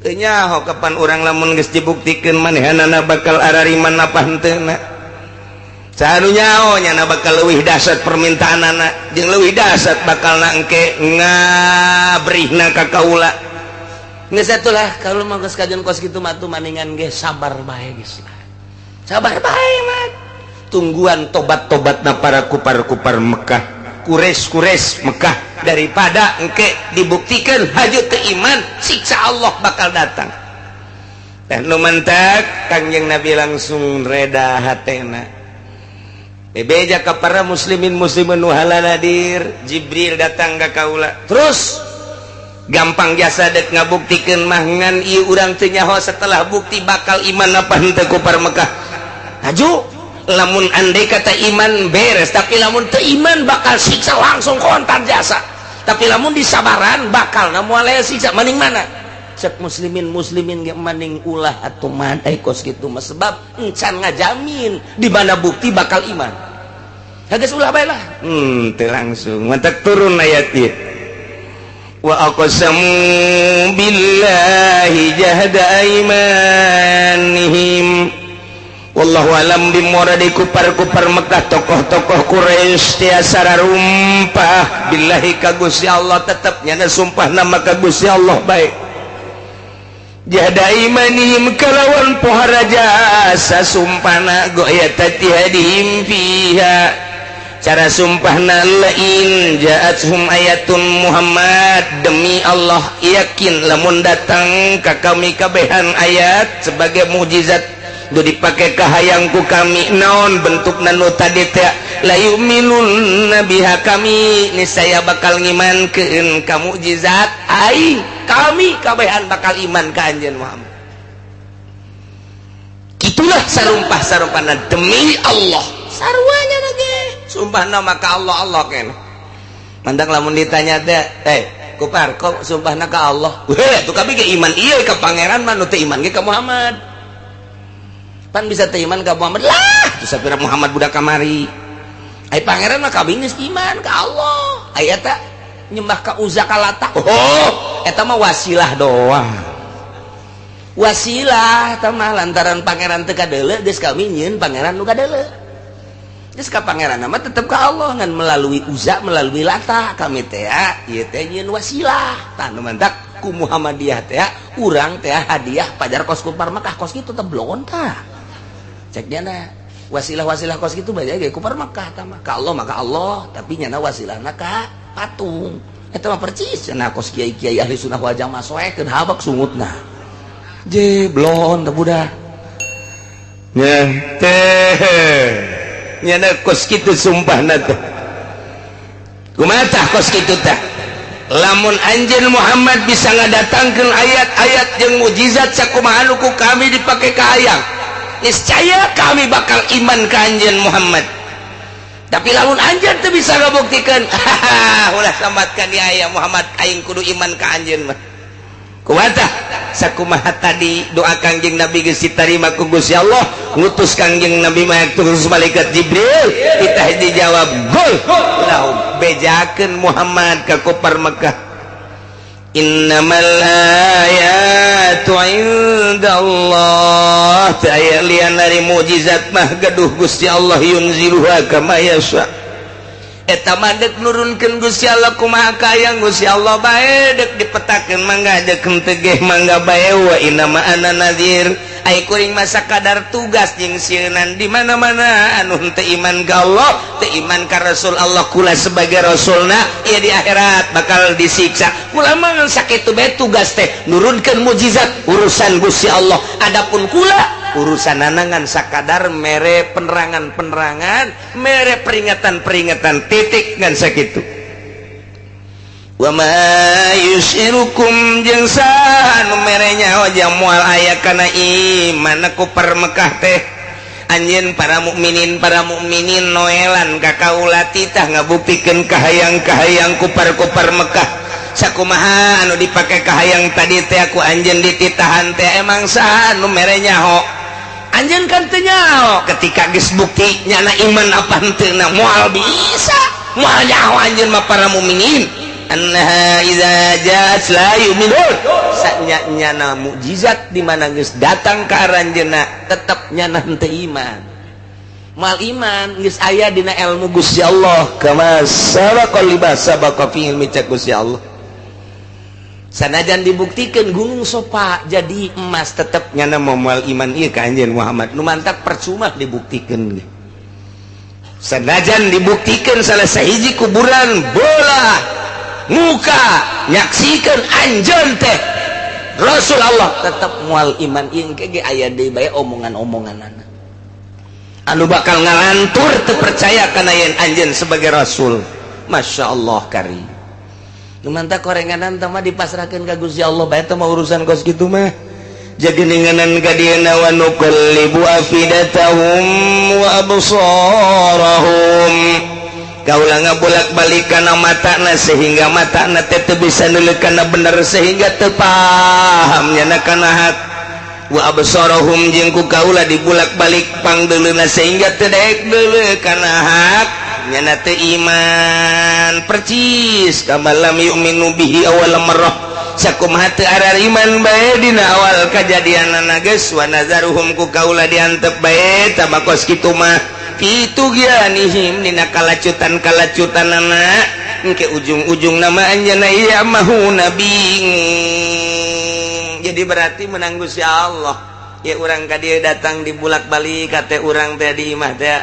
Speaker 1: Teu nyaho kapan urang lamun geus dibuktikeun manehanana bakal arariman apa henteu na. Saha nu nyaho nyana bakal leuwih dahsyat permintaanana jeung leuwih dahsyat bakal na engke ngabrihna ka kaula.
Speaker 3: Geus atuh lah, kalau mah geus kajian kos kitu mah tuh maningan ge sabar bae geus lah. Sabar bae mah.
Speaker 1: Tungguan tobat-tobatna para kupar-kupar Mekah, Quraisy-Quraisy Mekah, daripada engke dibuktikan haju teu iman, siksa Allah bakal datang. Teh nu mantak Kangjeng Nabi langsung reda hatena. Bebeja ka para muslimin muslimin nu haladir, Jibril datang ka kaula. Terus gampang jasa dek ngabuktikeun mah ngan ieu urang teu nyaho setelah bukti bakal iman apa henteu kupar Mekah. Haju lamun andai kata iman beres, tapi lamun teu iman bakal siksa langsung kontan jasa. Tapi lamun disabaran bakal na moal aya siksa. Maning mana? Cek muslimin muslimin ge maning ulah atuh madai kos kitu mah, sebab encan ngajamin di mana bukti bakal iman. Geus ulah bae lah. Teu langsung mantak turun ayat ieu. Wa aqsamu billahi jahda aimanihim. Wallahu alam bimuradi kupar-kupar Mekah, tokoh-tokoh Quraisy tiasa rumpah billahi ka Gusti Allah, tetep nyana sumpah nama ka Gusti Allah baik. Jahda imanihim kalawan pohara jasa sumpahna goyatati hadihim fiha. Cara sumpahna lain ja'athum ayatun Muhammad, demi Allah yakin lamun datang ka kami kabehan ayat sebagai mukjizat du dipake kahayangku kami naon bentukna nu tadi teh la yu'minun biha, kami niscaya bakal ngimankeun ka mukjizat aing,
Speaker 3: kami kabehan bakal iman ka anjeun Muhammad.
Speaker 1: Itulah sarumpah-sarumpahna demi Allah
Speaker 3: sarwanya lagi
Speaker 1: sumpahna maka Allah Allah kene.
Speaker 3: Mandak lamun ditanya teh, kupar kok sumpahna ka Allah?
Speaker 1: Weh, tuh kami ge iman ieu ka pangeran mah, nu teu iman ge ka Muhammad.
Speaker 3: Pan bisa teu iman ka Muhammad lah,
Speaker 1: tuh sapira Muhammad budak kamari.
Speaker 3: Ai pangeran mah kami geus iman ka Allah. Ai eta nyembah ka Uzza ka Lata.
Speaker 1: Oh,
Speaker 3: eta mah wasilah doang. Wasilah eta mah lantaran pangeran teu kadeuleu geus kami nyieun pangeran nu kadeuleu. Geus ka pangeran mah tetep ka Allah ngan melalui Uzza melalui Lata kami teh ieu teh nyieun wasilah.
Speaker 1: Tah nu mantak ku Muhammadiyah teh urang teh hadiah
Speaker 3: pajar kos kupar Mekah kos kitu teh blon tah. Cek dia na wasilah-wasilah kos kitu banyak ge kupar Mekah tah mah. Ka Allah maka Allah, tapi nyana wasilahna ka patung. Eta mah percis cenah kos kiai-kiai ahli sunnah wal jamaah soekeun habak sungutna. Je blon teh budak.
Speaker 1: Nya teh nyana kos kitu sumpahna teh. Kumaha tah kos kitu tah? Lamun anjeun Muhammad bisa ngadatangkeun ayat-ayat jeung mukjizat sakumaha nu ku kami dipake kahayang, niscaya kami bakal iman ka anjeun Muhammad.
Speaker 3: Tapi lamun anjeun teu bisa ngabuktikeun, ulah sambatkan ya aya Muhammad aing kudu iman ka anjeun mah.
Speaker 1: Kumaha tah? Sakumaha tadi doa Kangjeng Nabi geus ditarima ku Gusti Allah, ngutus Kangjeng Nabi mah terus malaikat Jibril, ditah dijawab gol lahum bejakeun Muhammad ka kupar Mekah. Innamal ayatu indallah, teu aya lian dari mukjizat mah gaduh Gusti Allah yunziluha kama yasha.
Speaker 3: Eta mah deuk nurunkeun Gusti Allah kumaha kayang Gusti Allah bae, deuk dipetakeun mangga deuk henteu ge mangga bae, wa inna ma ana nadhir. Ai kuring mah sakadar tugas jeung sieunan di mana-mana anu henteu iman ka Allah, teu iman ka Rasul Allah kula sebagai rasulna ieu di akhirat bakal disiksa. Kula mah ngan sakitu bae tugas teh nurunkeun mukjizat urusan Gusti Allah. Adapun kula
Speaker 1: urusan ngan sakadar mere penerangan-penerangan, mere peringatan-peringatan titik ngan sakitu. Wa ma yusyirukum jeung saha nu mere nyaho jang moal aya kana iman ku Mekah teh. Anjeun para mukminin noelan ka kaula titah ngabuktikeun kahayang-kahayang kupar-kupar Mekah. Sakumaha anu dipake kahayang tadi teh aku anjeun dititahan teh emang saha nu mere nyaho? Anjeun kan teu nyaho ketika geus bukti nyana iman apa henteu na moal bisa moal nyaho anjeun mah para mukminin. Annaha idza ja'at la yu'minun. Sanya-nyana mukjizat di mana geus datang ka aranjeunna tetep nyana henteu iman. Mal iman geus aya dina ilmu Gusti Allah kama sabaqa libas sabaqa fi ilmi cek Gusti Allah. Sanajan dibuktikan gunung Sopa jadi emas tetep nyana moal iman ieu ka anjeun Muhammad. Nu mantak percuma dibuktikan. Sanajan dibuktikan salah sahiji kuburan bola muka nyaksikan anjeun teh Rasul Allah tetep moal iman ieu ge aya deui bae omongan-omonganana. Anu bakal ngalantur teu percaya kana yen anjeun sebagai rasul. Masya Allah karim. Nu mantak korenganan teh mah dipasrahkeun ka Gusti Allah bae teh mah urusan kos kitu mah. Jageninganan ka dieuna wa nuqallibu afidatahum wa absarahum. Kaula ngabolak-balik kana matana sehingga matana teh teu bisa neuleuk kana bener sehingga teu paham nyana kana hak. Wa absarahum jeung ku kaula dibulak-balik pangdeuleuna sehingga teu daek deuleu kana hak nyana teu iman percis kama lam yu'minu bihi awal marrah sakumaha teu arariman bae dina awal kajadianana geus wa nazaruhum ku kaula diantep bae tama kos kitu mah fi tughyanihim dina kalacutan-kalacutanana engke ujung-ujung nama anjeunna ieu mahuna bingung. Jadi berarti menang Gusti Allah ya urang ka dieu datang dibulak-balik kate urang teh di imah teh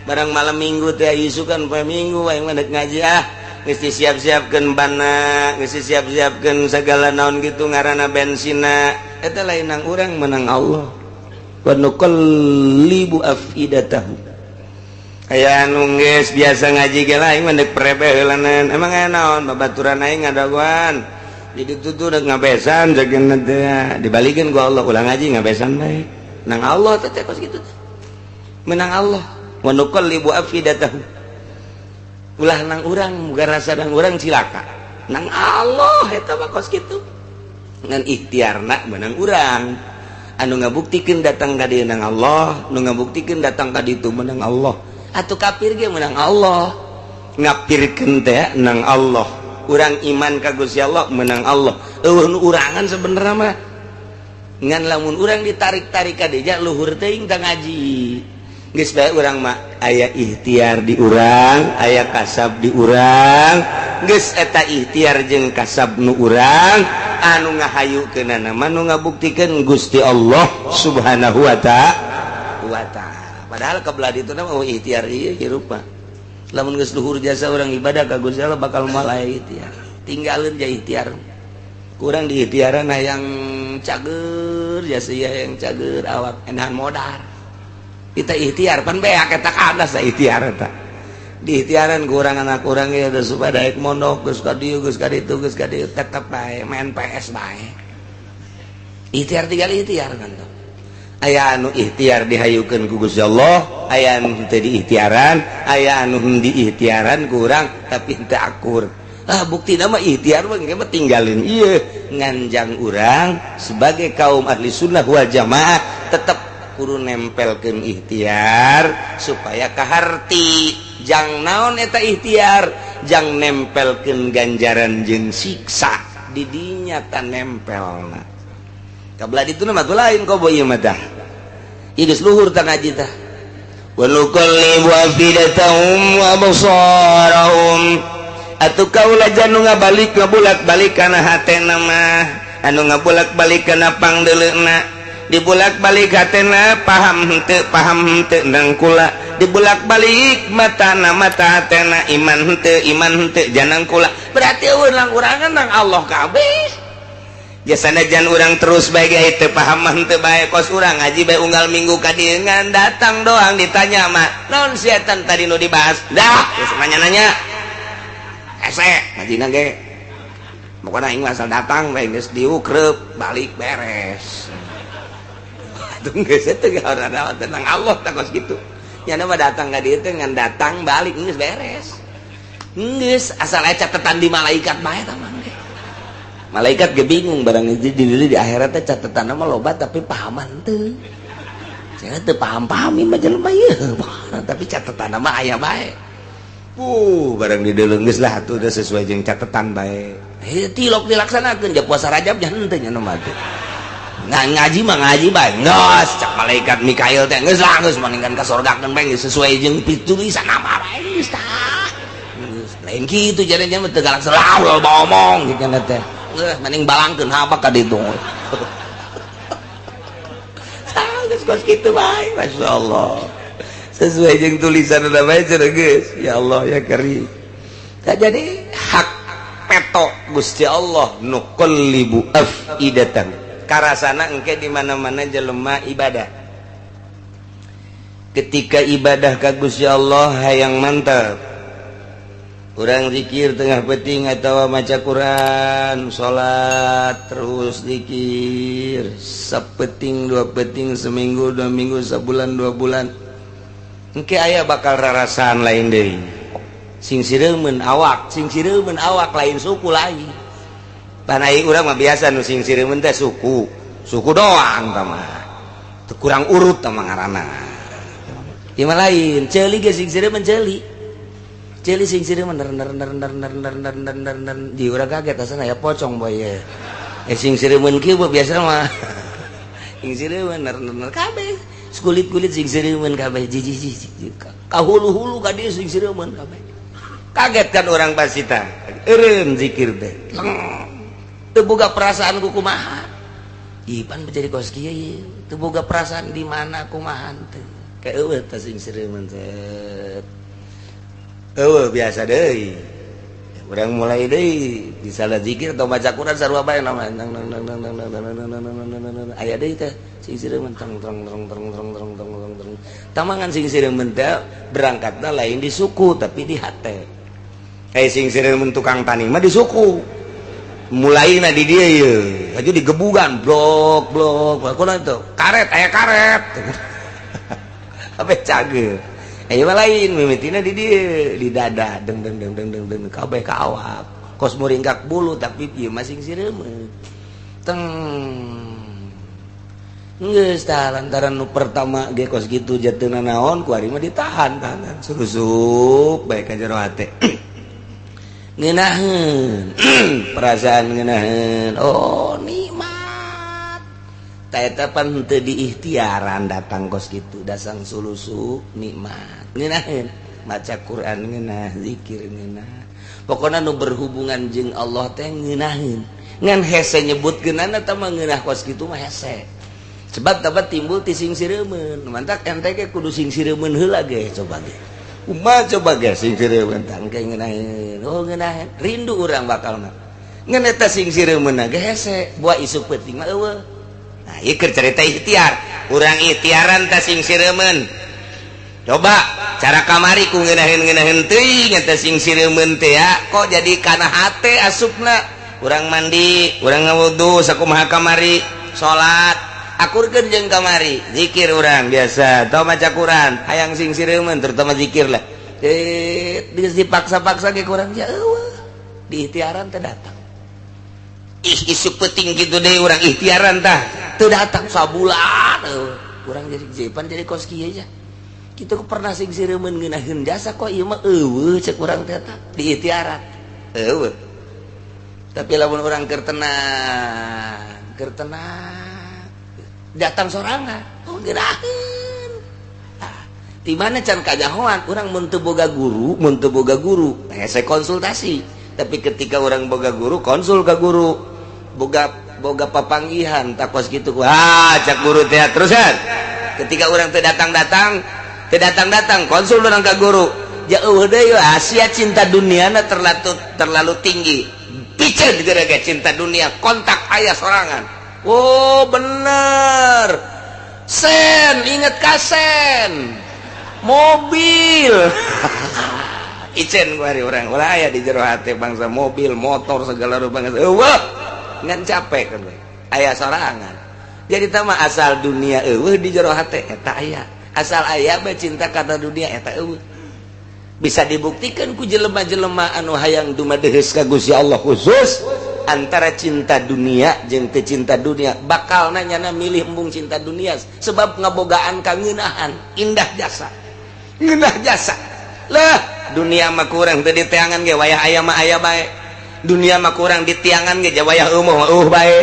Speaker 1: barang malam minggu teh isukan poe minggu aing mah deuk ngaji ah geus disiap-siapkeun bana geus disiap-siapkeun sagala naon kitu ngaranna bensina eta lain nang urang menang Allah wa nuqallibu afidatahum. Aya anu geus biasa ngaji ge lah aing mah deuk prebe heulanan emang aya naon babaturan aing ngadagoan di ditu tuh deuk ngabesan jageuna teh dibalikeun ku Allah ulah ngaji ngabesan bae nang Allah teh kos kitu teh menang Allah wa nuqallibu afidatahum ulah nang urang muga rasa nang urang cilaka nang Allah eta mah kos kitu ngan ikhtiarna menang urang anu ngabuktikeun datang ka dieu nang Allah nu ngabuktikeun datang ka ditu menang Allah atuh kafir ge menang Allah ngapirkeun teh nang Allah urang iman ka Gusti Allah menang Allah eueuh nu urangan sebenarnya mah ngan lamun urang ditarik-tarik ka dieu luhur teuing tah ngaji geus bae urang mah aya ikhtiar di urang aya kasab di urang geus eta ikhtiar jeung kasab nu urang anu ngahayukeunana mah nu ngabuktikeun Gusti Allah Subhanahu wa ta'ala. Padahal kebelah ditu mah ikhtiar ieu hirup mah lamun geus luhur jasa urang ibadah ka Gusti Allah bakal moal aya ikhtiar tinggalin ja ikhtiar kurang di ikhtiaran hayang cager jasa ieu hayang cager awak enahan modar kita ikhtiar pan beak eta kadas ikhtiar eta di ikhtiaran kurang anak kurang ya supaya daek mondok geus ka dieu geus ka ditu geus ka dieu tetep bae main PS bae ikhtiar tinggal ikhtiar kan tuh aya anu ikhtiar dihayukeun ku Gusti Allah aya anu henteu diikhtiaran aya anu diikhtiaran kurang tapi henteu akur ah buktina mah ikhtiar mah engke mah tinggalin ieu nganjang urang sebagai kaum ahli sunnah wal jamaah tetep kudu nempelkeun ikhtiar supaya kaharti jang naon eta ikhtiar jang nempelkeun ganjaran jeung siksa di dinya ta nempelna kabelah ditu mah lain kobo ieu mah tah ieu geus luhur tah ngaji tah wa nuqallibu afidatahum wa absarahum atuh kaula janu ngabalik ngabulak-balik kana hatena mah anu ngabulak-balik kana pangdeuleuna dibulak-balik hatena paham henteu nang kula dibulak-balik matana mata hatena iman henteu janang kula berarti urang urangan nang Allah kabeh jasana jan urang terus bae ge teu paham henteu bae kos urang ngaji bae unggal minggu ka dieu ngan datang doang ditanya mah naon setan tadi nu dibahas dah geus nanya-nanya hese ngajina ge pokona aing asal datang bae geus diukreup balik beres. Tenang Allah takos gitu nyana mah datang ka dieu teh ngan datang balik geus beres geus asal aya catatan di malaikat bae tah mah malaikat ge bingung barang di akhirat teh catatanna mah loba tapi pahaman teu cenah teu paham-paham ieu mah jelema ieu tapi catatanna mah aya bae. Barang dideuleu geus lah atuh udah sesuai jeung catatan bae. Tilok dilaksanakeun ja puasa Rajab nya henteu nya nu mah teh. Ngaji mah ngaji bae. Geus cak malaikat Mikail teh geus lah geus mendingan ka sorgakeun bae geus sesuai jeung tulisan nama bae geus tah. Geus lain kitu jadinya mah teu galak selalu loba omong kitu teh. Geus mending balangkeun haba ka ditu. Tah geus kos kitu bae masyaallah. Sesuai jeung tulisan udah bae cenah geus. Ya Allah ya Karim. Tah jadi hak peto Gusti Allah nuqallibu afidatan. Karasana engke di mana-mana jelema ibadah. Ketika ibadah ka Gusti Allah hayang mantap. Urang zikir tengah peuting atawa maca Quran, salat terus zikir sapeting dua peting, seminggu dua minggu, sebulan dua bulan. Engke aya bakal rarasaan lain deui. Sing sireumeun awak, sing sireumeun awak lain suku lain. Pan ai urang mah biasa nu sing sireumeun teh suku. Suku doang tah mah. Teu kurang urut tah mah ngaranna. Ieu mah lain, ceuli ge sing sireumeun ceuli. Ceuli sing sireumeun ner ner ner ner ner ner ner ner ner ner. Di urang kaget asana ya pocong boy ye. Sing sireumeun kieu biasa mah. Sing sireumeun ner ner ner kabeh. Kulit-kulit sing sireumeun kabeh jiji-jiji ka hulu-hulu ka dieu sing sireumeun kabeh. Kaget kan orang pasti tah. Eureun zikir teh. Teu boga perasaan ku kumaha. Ipan menjadi kos kieu ieu. Teu boga perasaan di mana kumaha teh. Ka eueuh tah sing sireumeun teh. Eueuh biasa deui. Urang mulai deui misalnya zikir atau baca Quran sarua bae nama nang nang nang nang nang nang aya deui teh sing sireumeun tong tong tong tong tong tong tong tong tong. Tamangan sing sireumeun teh berangkatna lain di suku tapi di hate. Sing sireumeun tukang tani mah di suku. Mulaina di dieu ye, aju digebugan blok blok. Kunaon itu? Karet aya karet. Ape cager. Ayo lain mimitina di dieu di dada deng deng deng deng deng deng kabeh ka awak. Kos muringkak bulu tapi ieu mah sing sireumeun. Teng geus tah lantaran nu pertama ge kos kitu jatuhna naon ku ari mah ditahan tahan surusup bae ka jero hate. Ngeunaheun perasaan ngeunaheun oh nikmat. Ta eta pan henteu diikhtiaran datang kos kitu dasang sulusup nikmat. Ngeunaheun maca Quran ngeunah zikir ngeunah. Pokona nu berhubungan jeung Allah teh ngeunaheun. Ngan hese nyebutkeunana tah mah ngeunah kos kitu mah hese. Sebab dapat timbul ti sing sireumeun. Mantak ente ge kudu sing sireumeun heula ge coba ge. Kumaha coba ge sing sireumeun tah engke ngeunaheun. Oh ngeunaheun rindu urang bakalna. Ngan eta sing sireumeun ge hese buah isuk peuting mah eueuh. Nah ieu keur carita ikhtiar. Urang ikhtiaran tah sing sireumeun. Coba cara kamari ku ngeunaheun-ngeunaheun teuing eta sing sireumeun teh ya kok jadi kana hate asupna. Urang mandi, urang ngawudu sakumaha kamari, salat akurkeun jeung kamari, zikir urang biasa, atau maca Quran, hayang sing sireumeun terutama zikir lah. Geus dipaksa-paksa ge kurang ya eueuh. Di ikhtiaran teh datang. Ih isuk peuting kitu deui urang ikhtiaran tah, teu datang sabulan eueuh. Urang jadi jepan jadi kos kieu aja. Kitu pernah sing sireumeun ngeunaheun jasa kok ieu mah eueuh cek urang teh tah di ikhtiaran. Eueuh. Tapi lamun urang keur tenang, keur tenang datang sorangan, oh ngeunaheun. Ah, di mana can kajahoan urang mun teu boga guru, mun teu boga guru, hese konsultasi. Tapi ketika urang boga guru, konsul ka guru. Boga boga papanggihan takos kitu ku. Ah, cak guru teh terusan. Ketika urang teu datang-datang, teu datang-datang konsul urang ka guru. Ja eueuh deui Asia cinta duniana terlalu terlalu tinggi. Piceun gara-gara cinta dunia kontak aya sorangan. Oh bener. Sen inget kasen. Mobil. Icen ku hari urang ulah aya di jero hate bangsa mobil, motor segala rupa bangsa. Eueuh ngan capek kan aya sorangan. Jadi tah mah asal dunia eueuh di jero hate eta aya. Asal aya bae cinta kana dunia eta eueuh. Bisa dibuktikan ku jelema-jelema anu hayang dumadeheus ka Gusti Allah khusus antara cinta dunia jeung teu cinta dunia bakal nanyana milih embung cinta dunia sebab ngabogaan kangeunahan indah jasa ngeunah jasa lah. Dunia mah kurang teu diteangan ge wayah aya mah aya bae. Dunia mah kurang ditiangan ge wayah eueuh mah eueuh bae.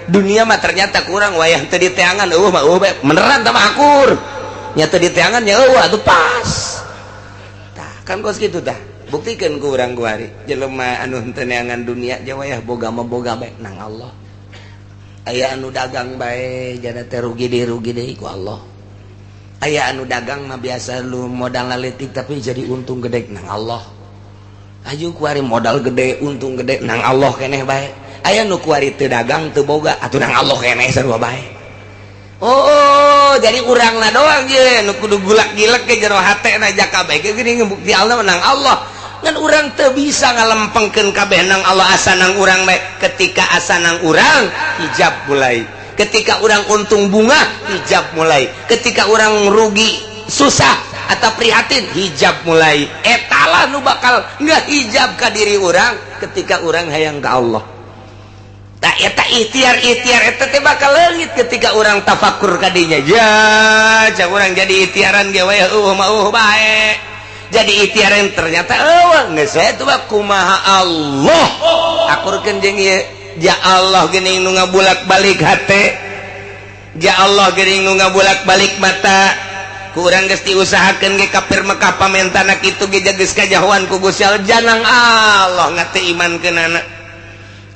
Speaker 1: Dunia mah ternyata kurang wayah teu diteangan eueuh mah eueuh bae. Beneran tah mah akur. Nya teu diteangan nya eueuh atuh pas. Tah kan kos kitu tah. Buktikeun ku urang kuari. Jelema anu henteu neangan dunia je wayah boga mah boga bae nang Allah. Aya anu dagang bae jana teh rugi deui ku Allah. Aya anu dagang mah biasa lu modal leutik tapi jadi untung gede nang Allah. Aju kuari modal gede untung gede nang Allah keneh bae. Aya nu kuari teu dagang teu boga atuh nang Allah keneh sarua bae. Oh, jadi urangna doang ye nu kudu gulak-gilek ke jero hatena jaka bae geuning bukti Allah nang Allah. Ngan urang teu bisa ngalempengkeun kabeh nang Allah asa nang urang bae. Ketika asa nang urang hijab mulai. Ketika urang untung bunga hijab mulai. Ketika urang rugi susah atau prihatin hijab mulai. Etalah nu bakal ngehijab ka diri urang ketika urang hayang ka Allah. Tak eta ikhtiar-ikhtiar eta teh bakal leungit ketika urang tafakur ka dinya. Ya, cak urang jadi ikhtiaran ge we eueuh mah eueuh bae. Jadi ikhtiaran ternyata eueuh geus we teh kumaha Allah. Akurkeun jeung ieu. Ya Allah geuning nu ngabulak-balik hate. Ya Allah geuning nu ngabulak-balik mata. Ku urang geus diusahakeun ge kafir Mekah pamentana kitu ge geus kajahoan ku Gusti Allah janang Allah ngate imankeunana.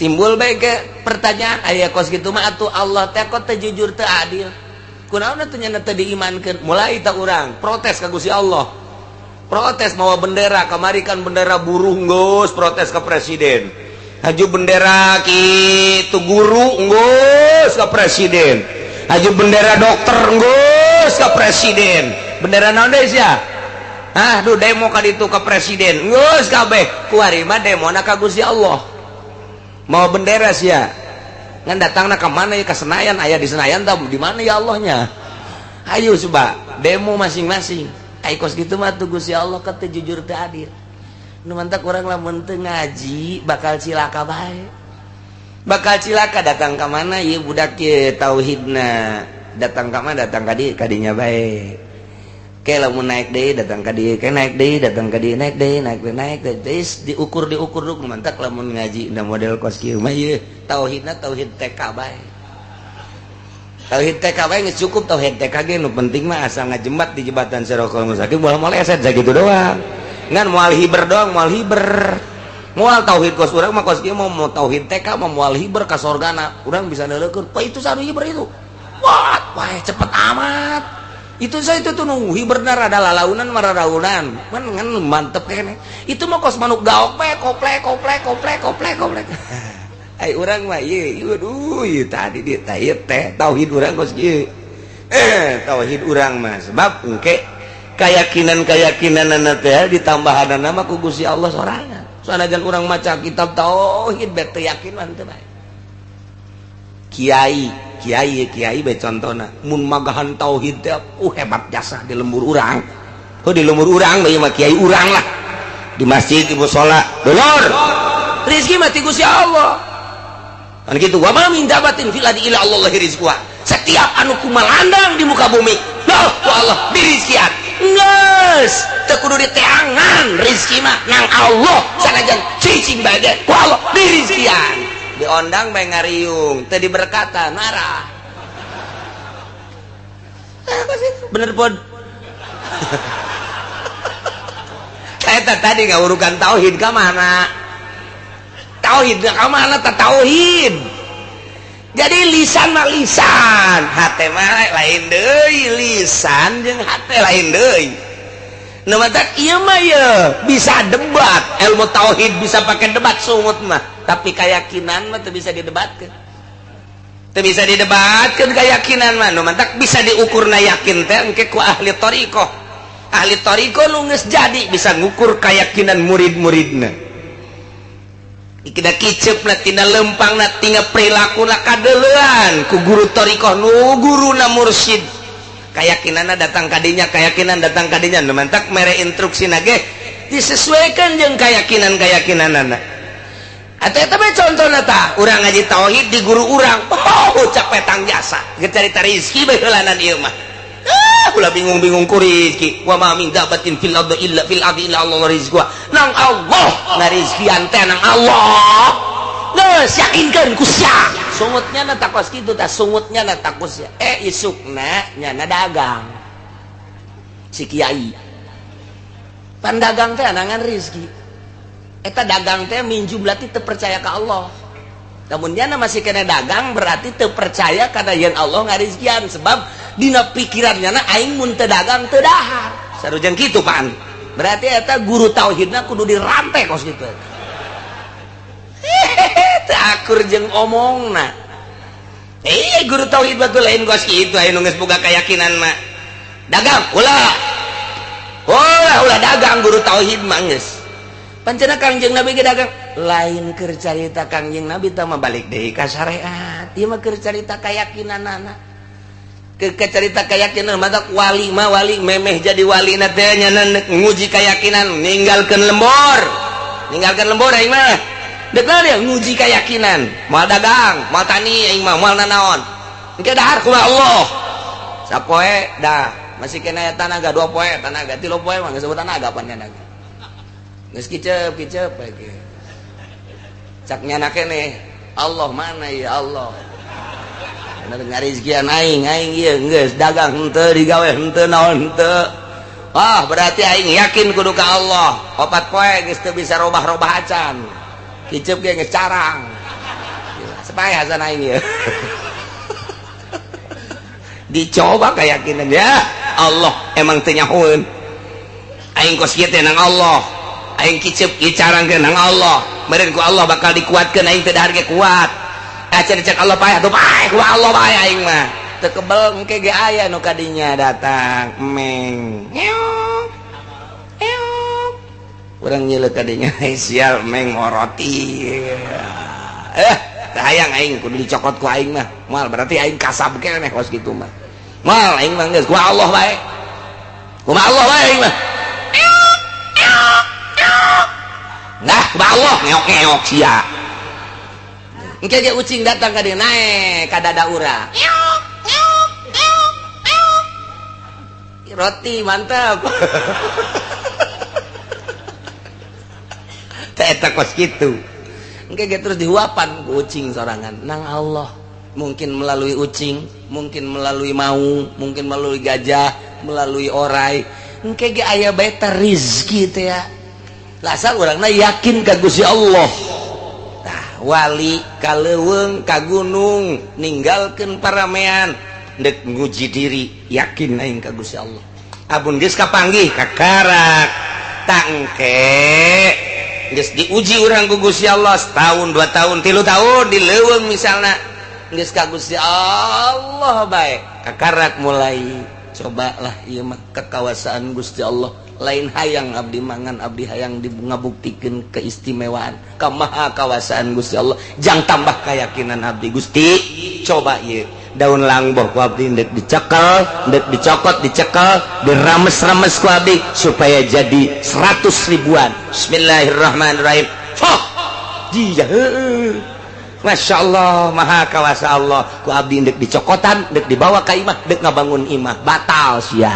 Speaker 1: Timbul bae ke pertanyaan aya kos kitu mah atuh Allah teh kok teu jujur teu adil. Kunaon atuh nya teu diimankeun? Mulai ta urang protes ka Gusti Allah. Protes mawa bendera kamari kan bendera buruh geus protes ka presiden. Haju bendera kitu guru geus ka presiden. Haju bendera dokter geus ka presiden. Bendera naon deui sia? Hah, duh demo ka ditu ka presiden. Geus kabeh. Kuari mah demona ka Gusti Allah. Mau bendera sia. Ngan datangna ka mana ya ka Senayan, aya di Senayan tah di mana ya Allahnya? Ayo coba demo masing-masing. Ai kos kitu mah tuh Gusti Allah ka teu jujur teu adil. Nu mantak urang lamun teu ngaji bakal cilaka bae. Bakal cilaka datang ka mana ieu budak ieu tauhidna. Datang ka mana datang ka dieu kadinya bae. Ke lamun naik deui datang ka dieu, ke naik deui datang ka dieu, naik deui, naik deui, naik deui, diukur diukur nu mantak lamun ngaji na model kos kieu mah ieu tauhidna tauhid TK bae. Tauhid TK bae geus cukup tauhid TK ge nu penting mah asal ngajembat di jembatan Sirotol Mustaqim moal moleset sakitu doang. Ngan moal hiber doang, moal hiber. Moal tauhid kos urang mah kos kieu mau tauhid TK mah moal hiber ka sorgana. Urang bisa neuleukeun, "Wah, itu sanu hiber itu." Wah, wah cepet amat. Itu saya itu tuh nunggu hiberna rada lalaunan mararaunan. Man ngan mantep kene. Itu mah kos manuk gaok bae koplek koplek koplek koplek koplek. Ai urang mah ieu, aduh ieu tadi di teh ieu teh tauhid urang kos kieu. Tauhid urang mah sebab engke keyakinan-keyakinanana teh ditambahanana mah ku Gusti Allah sorangan. Sanajan urang maca kitab tauhid bae teu yakin mah teu bae. Kiai, kiai, kiai bae contona mun magahan tauhid teh hebat jasa di lembur urang. Oh di lembur urang ieu mah kiai urang lah. Di masjid di musala, dulur. Rezeki mah ti Gusti Allah. Kan kitu wa ma min dabatin fil ardi illa Allah rizquha. Setiap anu kumalandang di muka bumi, loh ku Allah dirizkian. Geus, teu kudu diteangan rezeki mah nang Allah sanajan cicing bae ge ku Allah dirizkian. Diondang bae ngariung, teu diberkatan marah. Bener pod. Eta tadi ngawurukan tauhid ka mana? Tauhid ka mana ta tauhid? Jadi lisan mah lisan, hate mah lain deui, lisan jeung hate lain deui. Nu matak ieu mah ye bisa debat, ilmu tauhid bisa pakai debat sungut mah, tapi keyakinan mah teu bisa didebatkeun. Teu bisa didebatkeun keyakinan mah, nu matak bisa diukurna yakin teh engke ku ahli thariqah. Ahli thariqah nu geus jadi bisa ngukur keyakinan murid-muridna. Tina kicepna tina lempangna tina perilakuna kadeleuan ku guru thariqah nu guruna mursyid. Keyakinanna datang kadinya, keyakinan datang kadinya, nu mantak mere instruksina ge disesuaikan jeung keyakinan-keyakinanana. Atuh eta mah contona tah, urang ngaji tauhid di guru urang, oh capek tang jasa, geus carita rezeki bae heulanan ieu mah. Ulah bingung-bingung ku rizki. Wa ma min dabatin fil ardi illa fil ardi illa Allah rizquha. Nang Allah ngarizkian teh nang Allah. Geus yakinkeun ku sia. Sungutnya na takos kitu tah, sungutnya na takos sia. Isukna nyana dagang. Si kiai. Pan dagang teh nangan rizki. Eta dagang teh minjum berarti teu percaya ka Allah. Namun nyana masih kena dagang berarti teu percaya karena yang Allah ngarizkian, sebab dina pikirannya na aing mun teu dagang teu dahar. Sarujeng kitu pan. Berarti eta guru tauhidna kudu dirantai kos kitu. Teu akur jeung omongna. Guru tauhid batur lain kos kitu aya nu geus boga keyakinan mah. Dagang ulah. Ulah ulah dagang guru tauhid mah geus. Pancena Kangjeng Nabi ge dagang lain keur carita Kangjeng Nabi tah mah balik deui ka syariat. Ieu mah keur carita kayakinanana. Keur carita kayakinan mah wali mah wali memeh jadi wali na teh nya nguji kayakinan ninggalkeun lembor. Ninggalkeun lembor aing mah. Deuk dia nguji kayakinan. Moal dagang, moal tani aing mah, moal nanaon. Engke dahar kumaha Allah. Sapoe dah masih kena tanaga 2 poe, tanaga 3 poe mah geus tanaga pan nya. Geus kicep kicep lagi. Cak nyana keneh, Allah mana ya Allah. Bener ngarizkian aing, aing ieu geus dagang henteu digawe henteu naon henteu. Ah, berarti aing yakin kudu ka Allah. 4 poe geus teu bisa robah-robah acan. Kicep ge geus carang. Sepaya hasan aing ieu. Dicoba keyakinan ya. Allah emang teu nyahoeun. Aing kos kieu teh nang Allah. Aing kicep dicarangkeun nang Allah. Meureun ku Allah bakal dikuatkeun aing teu dahar ge kuat. Acan cek Allah paeh atuh paeh ku Allah bae aing mah. Teu kebel engke ge aya nu kadinya datang meng. Ngeok. Ngeok. Urang nyeuleuh kadinya sial meng roti. Teu hayang aing kudu dicokot ku aing mah. Moal berarti aing kasab keneh kos kitu mah. Moal aing mah geus ku Allah bae. Kumaha Allah bae aing mah. Nah, Allah ngeok-ngeok sia. Engke ge ucing datang ka dieu naek ka dada urang. Roti mantap. Teh eta kos kitu. Engke ge terus dihuapan ku ucing sorangan nang Allah. Mungkin melalui ucing, mungkin melalui maung, mungkin melalui gajah, melalui orai. Engke ge aya bae teh rizki teh ya. Lasal urangna yakin ka Gusti Allah. Tah wali ka leuweung ka gunung ninggalkeun paramean deuk nguji diri yakin aing ka Gusti Allah. Abun geus kapanggih kakarak tangke geus diuji urang ku Gusti Allah setahun 2 tahun 3 tahun di leuweung misalna geus ka Gusti Allah bae kakarak mulai cobalah ieu mah kekawasaan Gusti Allah. Lain hayang abdi mangan abdi hayang ngabuktikan keistimewaan kamaha kawasaan Gusti Allah jang tambah keyakinan abdi Gusti coba ieu daun langboh ku abdi ndek dicekel ndek dicokot dicekel dirames-rames ku abdi supaya jadi 100 ribuan. Bismillahirrahmanirrahim. Foh dia Masya Allah maha kawasa Allah ku abdi ndek dicokotan ndek dibawa ka imah ndek ngabangun imah batal sia.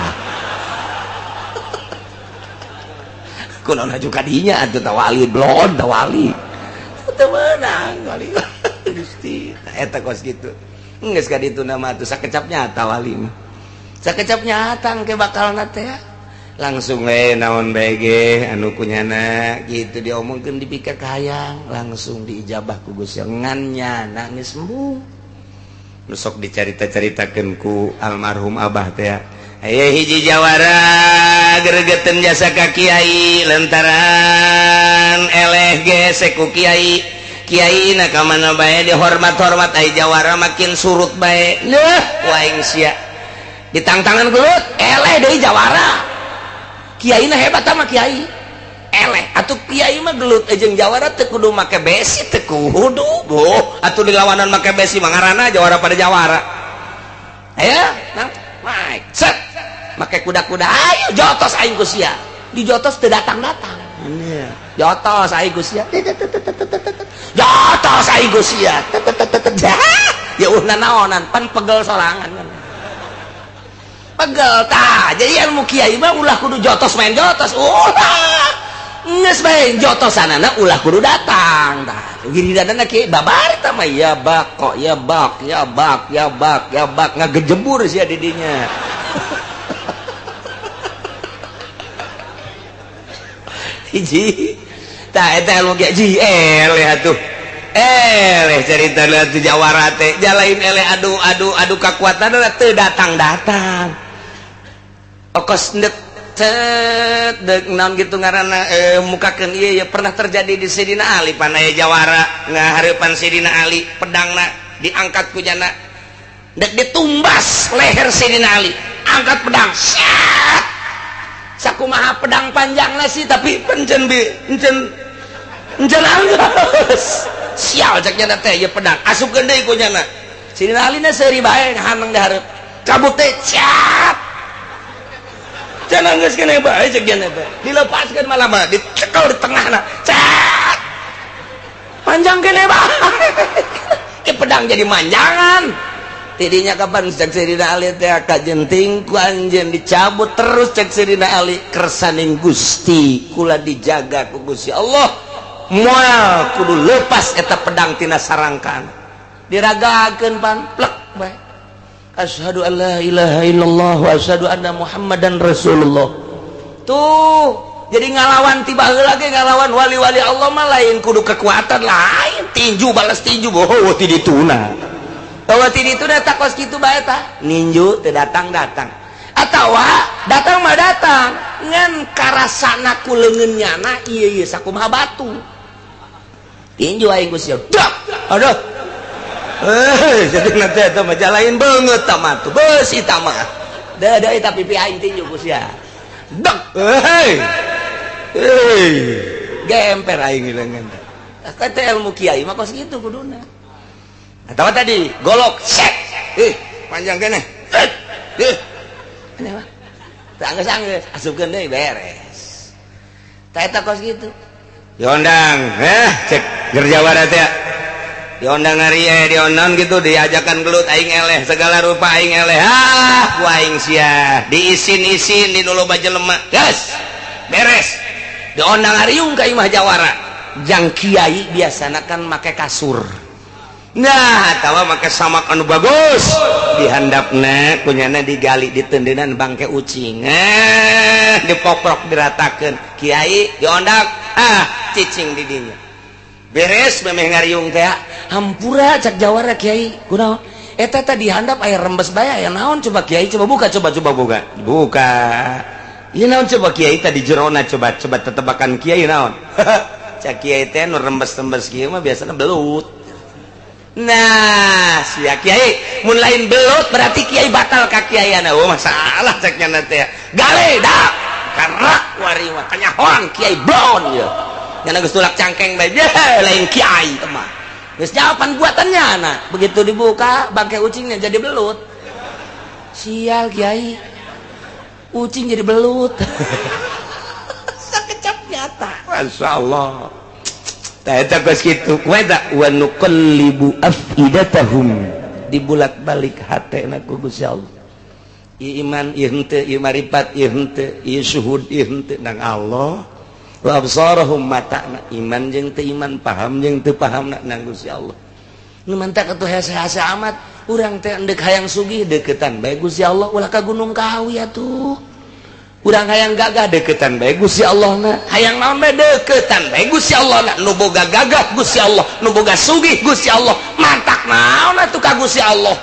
Speaker 1: Kunaon haju kadinya atuh tawali blon tawali teu meunang wali Gusti eta kos kitu geus ka ditu nama atuh sakecap nyata wali mah sakecap nyata engke bakalna teh langsung we naon bae ge anu kunyana kitu diomongkeun dipikir kahayang langsung diijabah ku Gusti ngan nyana geus embung nu sok dicarita-caritakeun ku almarhum abah teh. Aya hiji jawara gregeten jasa ka kiai lantaran eleh gesek ku kiai. Kiai na ka mana bae dihormat-hormat ai jawara makin surut bae. Leuh waing sia. Ditangtangan gelut eleh deui jawara. Kiai na hebat sama kiai. Eleh atuh kiai mah gelut jeung jawara teu kudu make besi teu kudu. Boh atuh dilawanan make besi mah ngaranna jawara pada jawara. Aya nang naik set make kuda-kuda ayo jotos aing ku sia dijotos teu datang-datang jotos aing ku sia jotos aing ku sia ya uh nanaonan pan pegel sorangan. Pegel tah. Jadi ilmu kiai mah ulah kudu jotos main jotos. Ulah. Geus bae jotosanana ulah kudu datang tah. Giliranna kiai babar tah mah ya bak kok ya bak ya bak ya bak ya bak ngagejebur sia di dinya. Hiji tah eta ilmu kiai ji eleh atuh. Eleh cerita lihat jawara teh jalain eleh adu adu adu kekuatan teu datang-datang. Okos ndek cet dek naon gitu ngaranna mukakeun ieu ya pernah terjadi di Sidina Ali panaya jawara ngahareupan Sidina Ali pedangna diangkat ku jana dek ditumbas leher Sidina Ali angkat pedang set sakumaha pedang panjangna sih tapi pencen bi encen encen anggeus sial cek nyana teh ieu pedang asupkeun deui ku nyana Sidina Ali na seuri bae haneng di hareup cabut teh cat cenah geus keneh bae cek nyana teh dilepaskeun malah mah dicekel di tengahna cat panjang keneh bae ke pedang jadi manjangan tidinya kapan cek Sidina Ali teh kajenting ku anjeun dicabut terus cek Sidina Ali kersaning Gusti kula dijaga ku Gusti Allah moal kudu lepas eta pedang tina sarangkan diragakeun pan plek bae asyhadu alla ilaha illallah wa asyhadu anna muhammadan rasulullah tuh jadi ngalawan tiba heula ge ngalawan wali-wali Allah mah lain kudu kekuatan lain tinju balas tinju boh ti dituna bawa ti dituna takos kitu bae tah ninju teu datang-datang atawa datang mah datang ngan karasana ku leungeun nyana ieu ieu sakumaha batu tinju aing geus siap aduh jadi nanti eta mah jalain beungeut tah mah tuh beusi tah mah deui deui tapi pipi aing tinju ku sia dek heuy heuy gemper aing leungeun teh kata ilmu kiai mah kos kitu kuduna atawa tadi golok set panjang keneh aneh mah teu anggeus-anggeus asupkeun deui beres tah eta kos kitu diondang cek gerjawara teh diondang hari diondang gitu diajakan gelut aing eleh segala rupa aing eleh ah ku aing sia diisin-isin di nu loba jelema geus beres diondang hariung ka imah jawara jang kiai biasana kan make kasur nah atawa make samak anu bagus dihandapna kunyana digali ditendenan bangke ucing dipoprok diratakeun kiai diondang ah cicing di dinya beres memeh ngariung teh hampura cak jawara kiai kunaon eta tadi handap aya rembes bae aya naon coba kiai coba buka coba coba buka buka ieu naon coba kiai tadi jerona coba coba tetebakan kiai naon cak kiai teh nu rembes-rembes kieu mah biasana belut nah sia kiai mun lain belut berarti kiai batal ka kiaiana oh masalah cak nya teh gale dak karena wari mah kanyahoan kiai blon ieu nyana geus tulak cangkeng bae lain kiai teh mah geus jawaban buatannya nah begitu dibuka bangke ucingnya jadi belut sial kiai ucing jadi belut sakecap nyata masyaallah tah eta geus kitu wa nuqallibu afidatahum dibulak-balik hatena ku Gusti Allah ieu iman ieu henteu ieu marifat ieu henteu ieu syuhud ieu henteu nang Allah wa absarahum matana iman jeung teu iman paham jeung teu pahamna nang Gusti Allah nu mantak atuh hese-hese amat urang teh endek hayang sugih deketan bae Gusti Allah ulah ka Gunung Kawi atuh urang hayang gagah deketan bae Gusti Allah na hayang naon bae deketan bae Gusti Allah na nu boga gagah Gusti Allah nu boga sugih Gusti Allah mantak naon atuh ka Gusti Allah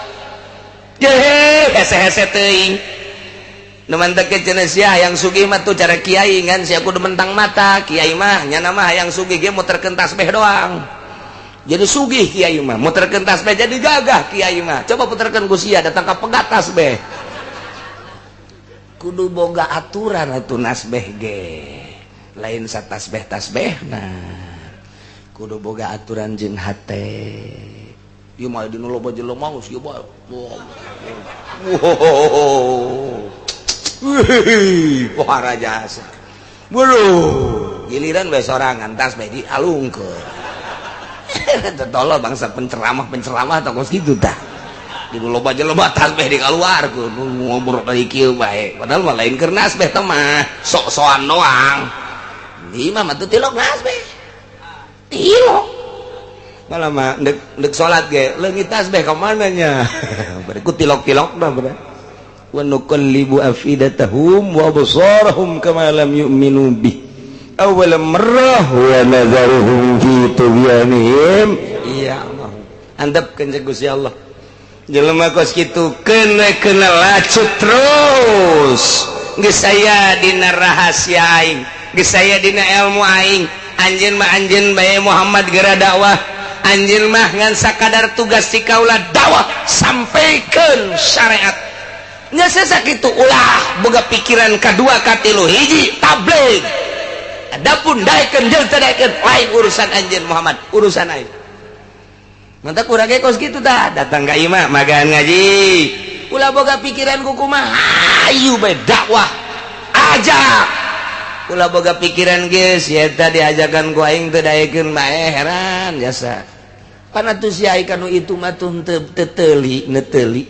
Speaker 1: jehe hese-hese teuing nu mantak cenah sia hayang sugih mah tuh cara kiai ngan sia kudu mentang mata kiai mah nyana mah hayang sugih ge muterkeun tasbih doang jadi sugih kiai mah muterkeun tasbih jadi gagah kiai mah coba puterkeun ku sia datang ka pegat tasbih kudu boga aturan atuh nasbeh ge lain satasbeh tasbehna kudu boga aturan jeung hate ieu mah dinu loba jelema geus ieu bae wow wih pohara jasa bulu giliran bae sorangan tasbeh dialungkeun tolol bangsa penceramah-penceramah tokos kitu tah. Di loba jelema tasbih dikaluarkeun ngobrol dari kieu bae, padahal mah lain keur nasbih teh mah sok-sokan doang. Di imah mah teu tilok nasbih, tilok malah mah ndek ndek salat ge leungit tasbih ka mana nya, berikut tilok-tilok dah ber. Wa nuqallibu afidatahum wa absarahum kama lam yu'minu bih awwal marrah wa nadharuhum fi tughyanihim. Iya Allah, andapkeun cek Gusti Allah jelema kos kitu kena kena lacut terus. Geus aya dina rahasia aing, geus aya dina ilmu aing. Anjeun mah anjeun bae Muhammad, geura dakwah anjeun mah ngan sakadar tugas si kaula dakwah, sampaikan syariat nya sakitu, ulah boga pikiran kadua katilu. Hiji tabligh, adapun daekeun jeung teu daekeun lain urusan anjeun Muhammad, urusan aing. Mantap, urang ge kos kitu tah, datang ka imah magan ngaji ulah boga pikiran kumaha, hayu bae dakwah ajak, ulah boga pikiran geus eta diajakan ku aing teu daekeun bae. Heran jasa pan atuh si ai kanu itu mah tuh teu teuli neteuli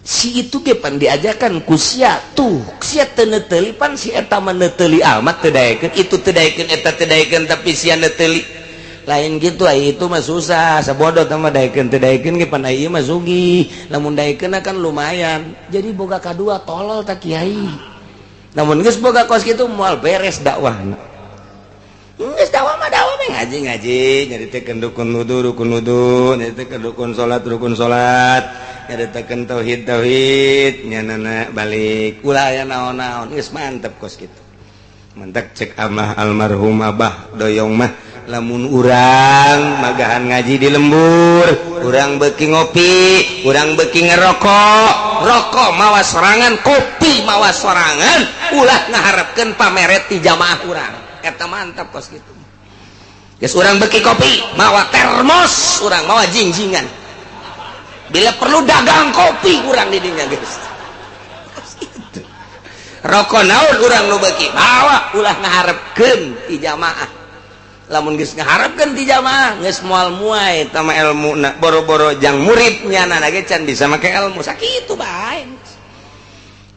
Speaker 1: si itu ge, pan diajakan ku sia tuh sia teu neteuli, pan si eta mah neteuli amat teu daekeun, itu teu daekeun, eta teu daekeun, tapi sia neteuli. Lain gitu ai itu mah, susah sabodo mah. Daekeun teu daekeun ge pan ai ieu mah sugih, lamun daekeun kan lumayan. Jadi boga kadua tolol tak kiai. Namun geus boga kos kitu moal beres dakwahna. Geus dakwah mah dakwah mah, ngaji ngaji, nyaritakeun rukun wudu rukun wudu, nyaritakeun rukun salat rukun salat, nyaritakeun tauhid tauhid, nyanana balik ulah aya naon-naon, geus mantep kos kitu. Mantap cek amah almarhum Abah Doyong mah, lamun urang magahan ngaji di lembur, urang beki ngopi, urang beki ngerokok, rokok mawa sorangan, kopi mawa sorangan, ulah ngaharapkeun pameret ti jamaah urang. Eta mantap kos kitu. Geus urang beki kopi mawa termos, urang mawa jingjingan, bila perlu dagang kopi urang di dinya. Geus rokok naon urang nu beki bawa, ulah ngaharepkeun ti jamaah. Lamun geus ngaharepkeun ti jamaah, geus moal muai tama ilmu na, boro-boro jang muridnya na ge can bisa make ilmu sakitu bae.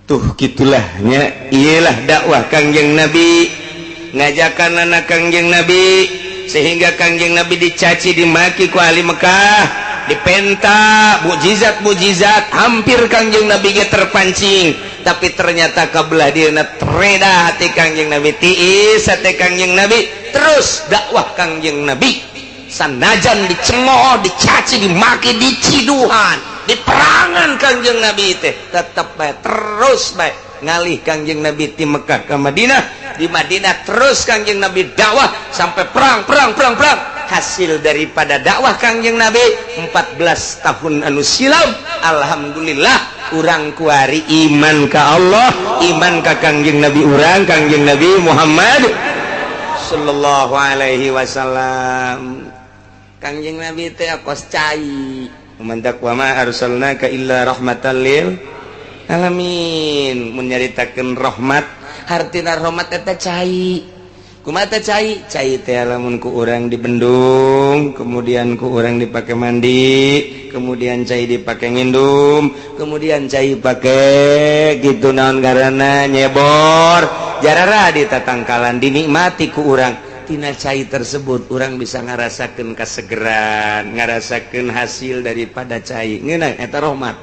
Speaker 1: Tuh gitulah nya, iyalah dakwah Kangjeng Nabi, ngajakan anak Kangjeng Nabi, sehingga Kangjeng Nabi dicaci dimaki ku ahli Mekah, dipenta mukjizat-mukjizat, hampir Kangjeng Nabi ge terpancing, tapi ternyata kabelah dieuna tereda hati Kangjeng Nabi, tiis hati Kangjeng Nabi, terus dakwah Kangjeng Nabi sanajan dicemooh, dicaci, dimaki, diciduhan, diperangan Kangjeng Nabi teh tetep bae, terus bae ngalih Kangjeng Nabi di Mekah ke Madinah. Di Madinah terus Kangjeng Nabi dakwah sampai perang perang perang perang. Hasil daripada dakwah Kangjeng Nabi 14 tahun anu silam, alhamdulillah urang kuari iman ka Allah, iman ka Kangjeng Nabi urang, Kangjeng Nabi Muhammad sallallahu alaihi wasallam. Kangjeng Nabi teh kos cai, mantak wa ma arsalnaka illa rahmatan lil alamin. Mun nyaritakeun rahmat, hartina rahmat eta cai. Kumaha teh cai? Cai teh lamun ku urang dibendung, kemudian ku urang dipake mandi, kemudian cai dipake ngindum, kemudian cai pake gitu naon garana nyebor, jarara di tatangkalan dinikmati ku urang. Tina cai tersebut urang bisa ngarasakeun kasegeran, ngarasakeun hasil daripada cai. Ngeunah eta rahmat.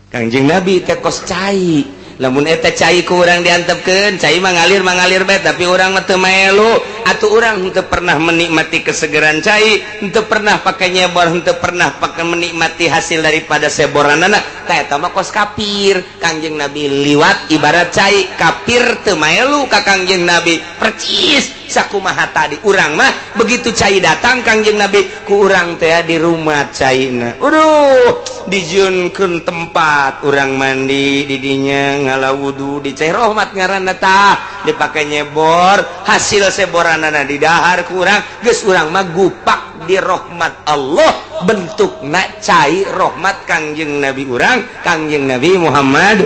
Speaker 1: Kangjeng Nabi teh kos cai. Lamun eta cai ku urang diantepkeun, cai mah ngalir mangalir bae, tapi urang mah teu maelu atuh urang henteu pernah menikmati kesegeran cai, henteu pernah pake nyebor, henteu pernah pake menikmati hasil daripada seboranana. Tah eta mah kos kafir. Kangjeng Nabi liwat ibarat cai, kafir teu maelu ka Kangjeng Nabi. Percis sakumaha tadi urang mah, begitu cai datang Kangjeng Nabi ku urang teh di rumah caina. Aduh, dijieunkeun tempat urang mandi di dinya, ngala wudu di cai rahmat ngaranna tah, dipake nyebor, hasil seboranana didahar ku urang. Geus urang mah gupak di rahmat Allah, bentukna cai rahmat Kangjeng Nabi urang, Kangjeng Nabi Muhammad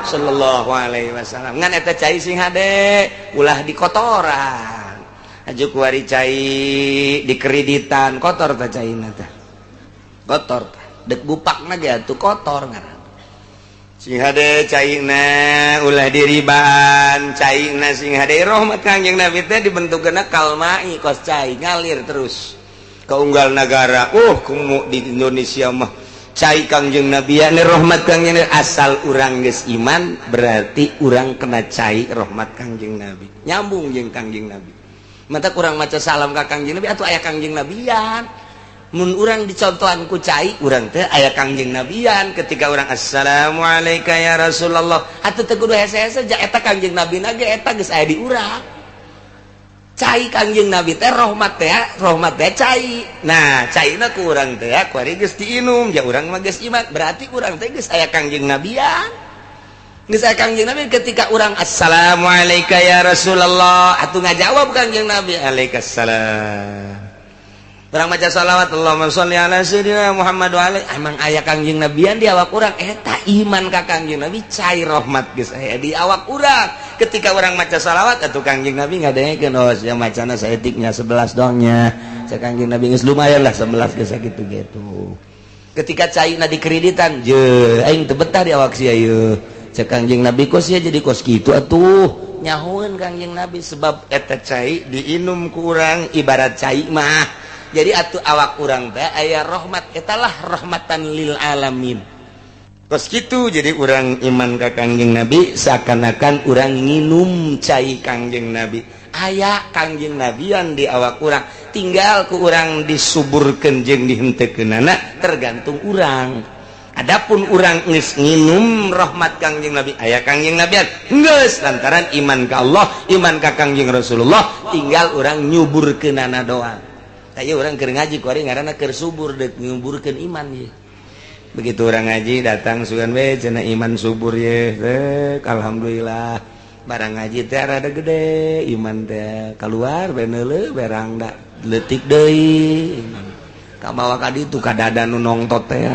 Speaker 1: sallallahu alaihi wasallam. Ngan eta cai sing hade, ulah dikotoran. Aju kuari cai dikreditan, kotor tah caina tah, kotor tah. Dek gupakna ge atuh kotor ngaran. Sing hade caina, ulah diribaan caina. Sing hade rahmat Kangjeng Nabi teh dibentukna kalmai, kos cai ngalir terus ke unggal negara. Kumu di Indonesia mah cai Kangjeng Nabi ya, rahmat Kangjeng Nabi. Asal urang geus iman, berarti urang kena cai rahmat Kangjeng Nabi, nyambung jeung Kangjeng Nabi. Mata kurang maca salam ka Kangjeng Nabi atau aya Kangjeng Nabian. Mun urang dicontohan ku cai, urang teh aya Kangjeng Nabian. Ketika urang "Assalamualaikum ya Rasulullah", atuh teu kudu hese-hese ja eta Kangjeng Nabi na ge eta geus aya di urang. Cai Kangjeng Nabi teh rahmat teh, rahmat teh cai. Nah, caina ku urang teh kuari geus diinum ja urang mah geus iman, berarti urang teh geus aya Kangjeng Nabian, geus aya Kangjeng Nabi. Ketika urang "Assalamualaikum ya Rasulullah", atuh ngajawab Kangjeng Nabi, "Waalaikumsalam." Urang maca salawat, "Allahumma sholli ala sayyidina Muhammad wa alaihi", emang aya Kangjeng Nabian di awak urang. Eta iman ka Kangjeng Nabi, cai rahmat geus aya di awak urang. Ketika urang maca salawat, atuh Kangjeng Nabi ngadengekeun, "Oh, sia macana saeutiknya 11 dongnya." Cek Kangjeng Nabi, "Geus lumayan lah 11 geus sakitu gitu." Ketika caina dikreditan, "Je, aing teu betah di awak sia ye." Cek Kangjeng Nabi, "Kos sia jadi kos kitu atuh?" Nyahoeun Kangjeng Nabi, sebab eta cai diinum ku urang ibarat cai mah. Jadi atuh awak urang teh aya rahmat, etalah rahmatan lil alamin kos gitu. Jadi urang iman ka Kangjeng Nabi seakan-akan urang nginum cai Kangjeng Nabi, aya Kangjeng Nabian di awak urang. Tinggal ku urang disuburkeun jeung dihenteukeunana, tergantung urang. Adapun urang geus nginum rahmat Kangjeng Nabi, aya Kangjeng Nabian geus lantaran iman ka Allah, iman ka Kangjeng Rasulullah, tinggal urang nyuburkeunana doang. Aya urang keur ngaji kuari ngaranna keur subur, deuk nyuburkeun iman ye. Begitu urang ngaji datang, sugan we cenah iman subur ye. Rek, alhamdulillah barang ngaji teh rada gede iman teh, keluar beneuleuh berang da leutik deui iman. Kabawa ka ditu ka dada nu nongtot teh,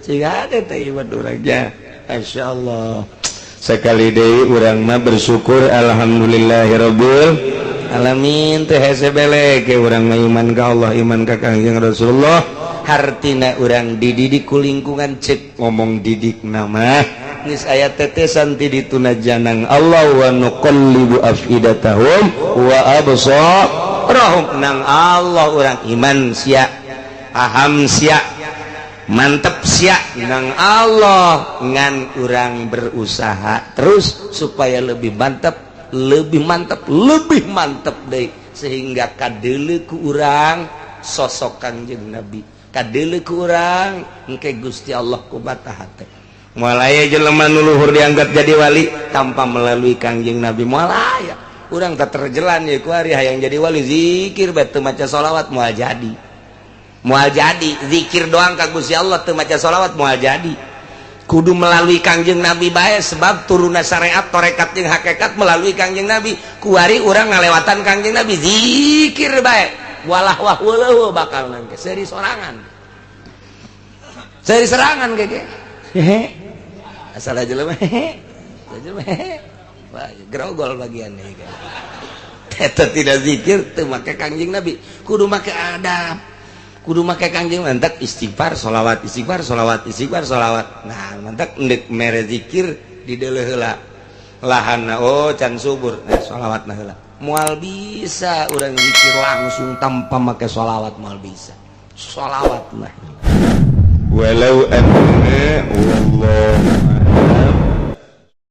Speaker 1: siga teh iman urang nya. Masyaallah, sekali deui urang mah bersyukur, alhamdulillahirabbil alamin. Teh hese belek ke urang mah iman ka Allah, iman ka Kangjeng Rasulullah. Hartina urang dididik ku lingkungan, cek ngomong didik nama geus aya tetesan ti dituna janang Allah, wa nuqallibu afidatahum wa absarahum. Nang Allah urang iman sia, paham sia, mantep sia nang Allah, ngan urang berusaha terus supaya lebih mantap, lebih mantap, lebih mantap deh, sehingga kadele ku urang sosok Kangjeng Nabi, kadele ku urang engke Gusti Allah ku mata hate. Moal aya jelema nu luhur dianggap jadi wali tanpa melalui Kangjeng Nabi, moal aya. Urang tak terjelan ya ku ari hayang jadi wali, zikir bae teu maca sholawat moal jadi, moal jadi. Zikir doang ka Gusti Allah teu maca sholawat moal jadi, kudu melalui Kangjeng Nabi bae, sebab turunna syariat, torekat jeung hakikat melalui Kangjeng Nabi. Kuari urang ngalewatan Kangjeng Nabi, zikir bae, walah wah weuh, bakal nangke seri sorangan, seri serangan keke hehe. Asal aja jelema hehe jelema hehe. Wah, grogol bagian nih. Eta tidak zikir teu make Kangjeng Nabi, kudu make adab, kudu make Kangjeng. Mantak istighfar, sholawat, istighfar, sholawat, istighfar, sholawat. Nah, mantak ndek mere zikir di deuleuh heula lahan, oh, can subur. Nah, sholawat nah heula. Moal bisa urang zikir langsung tanpa make sholawat, moal bisa. Sholawat lah.
Speaker 4: Walau anna, wallahu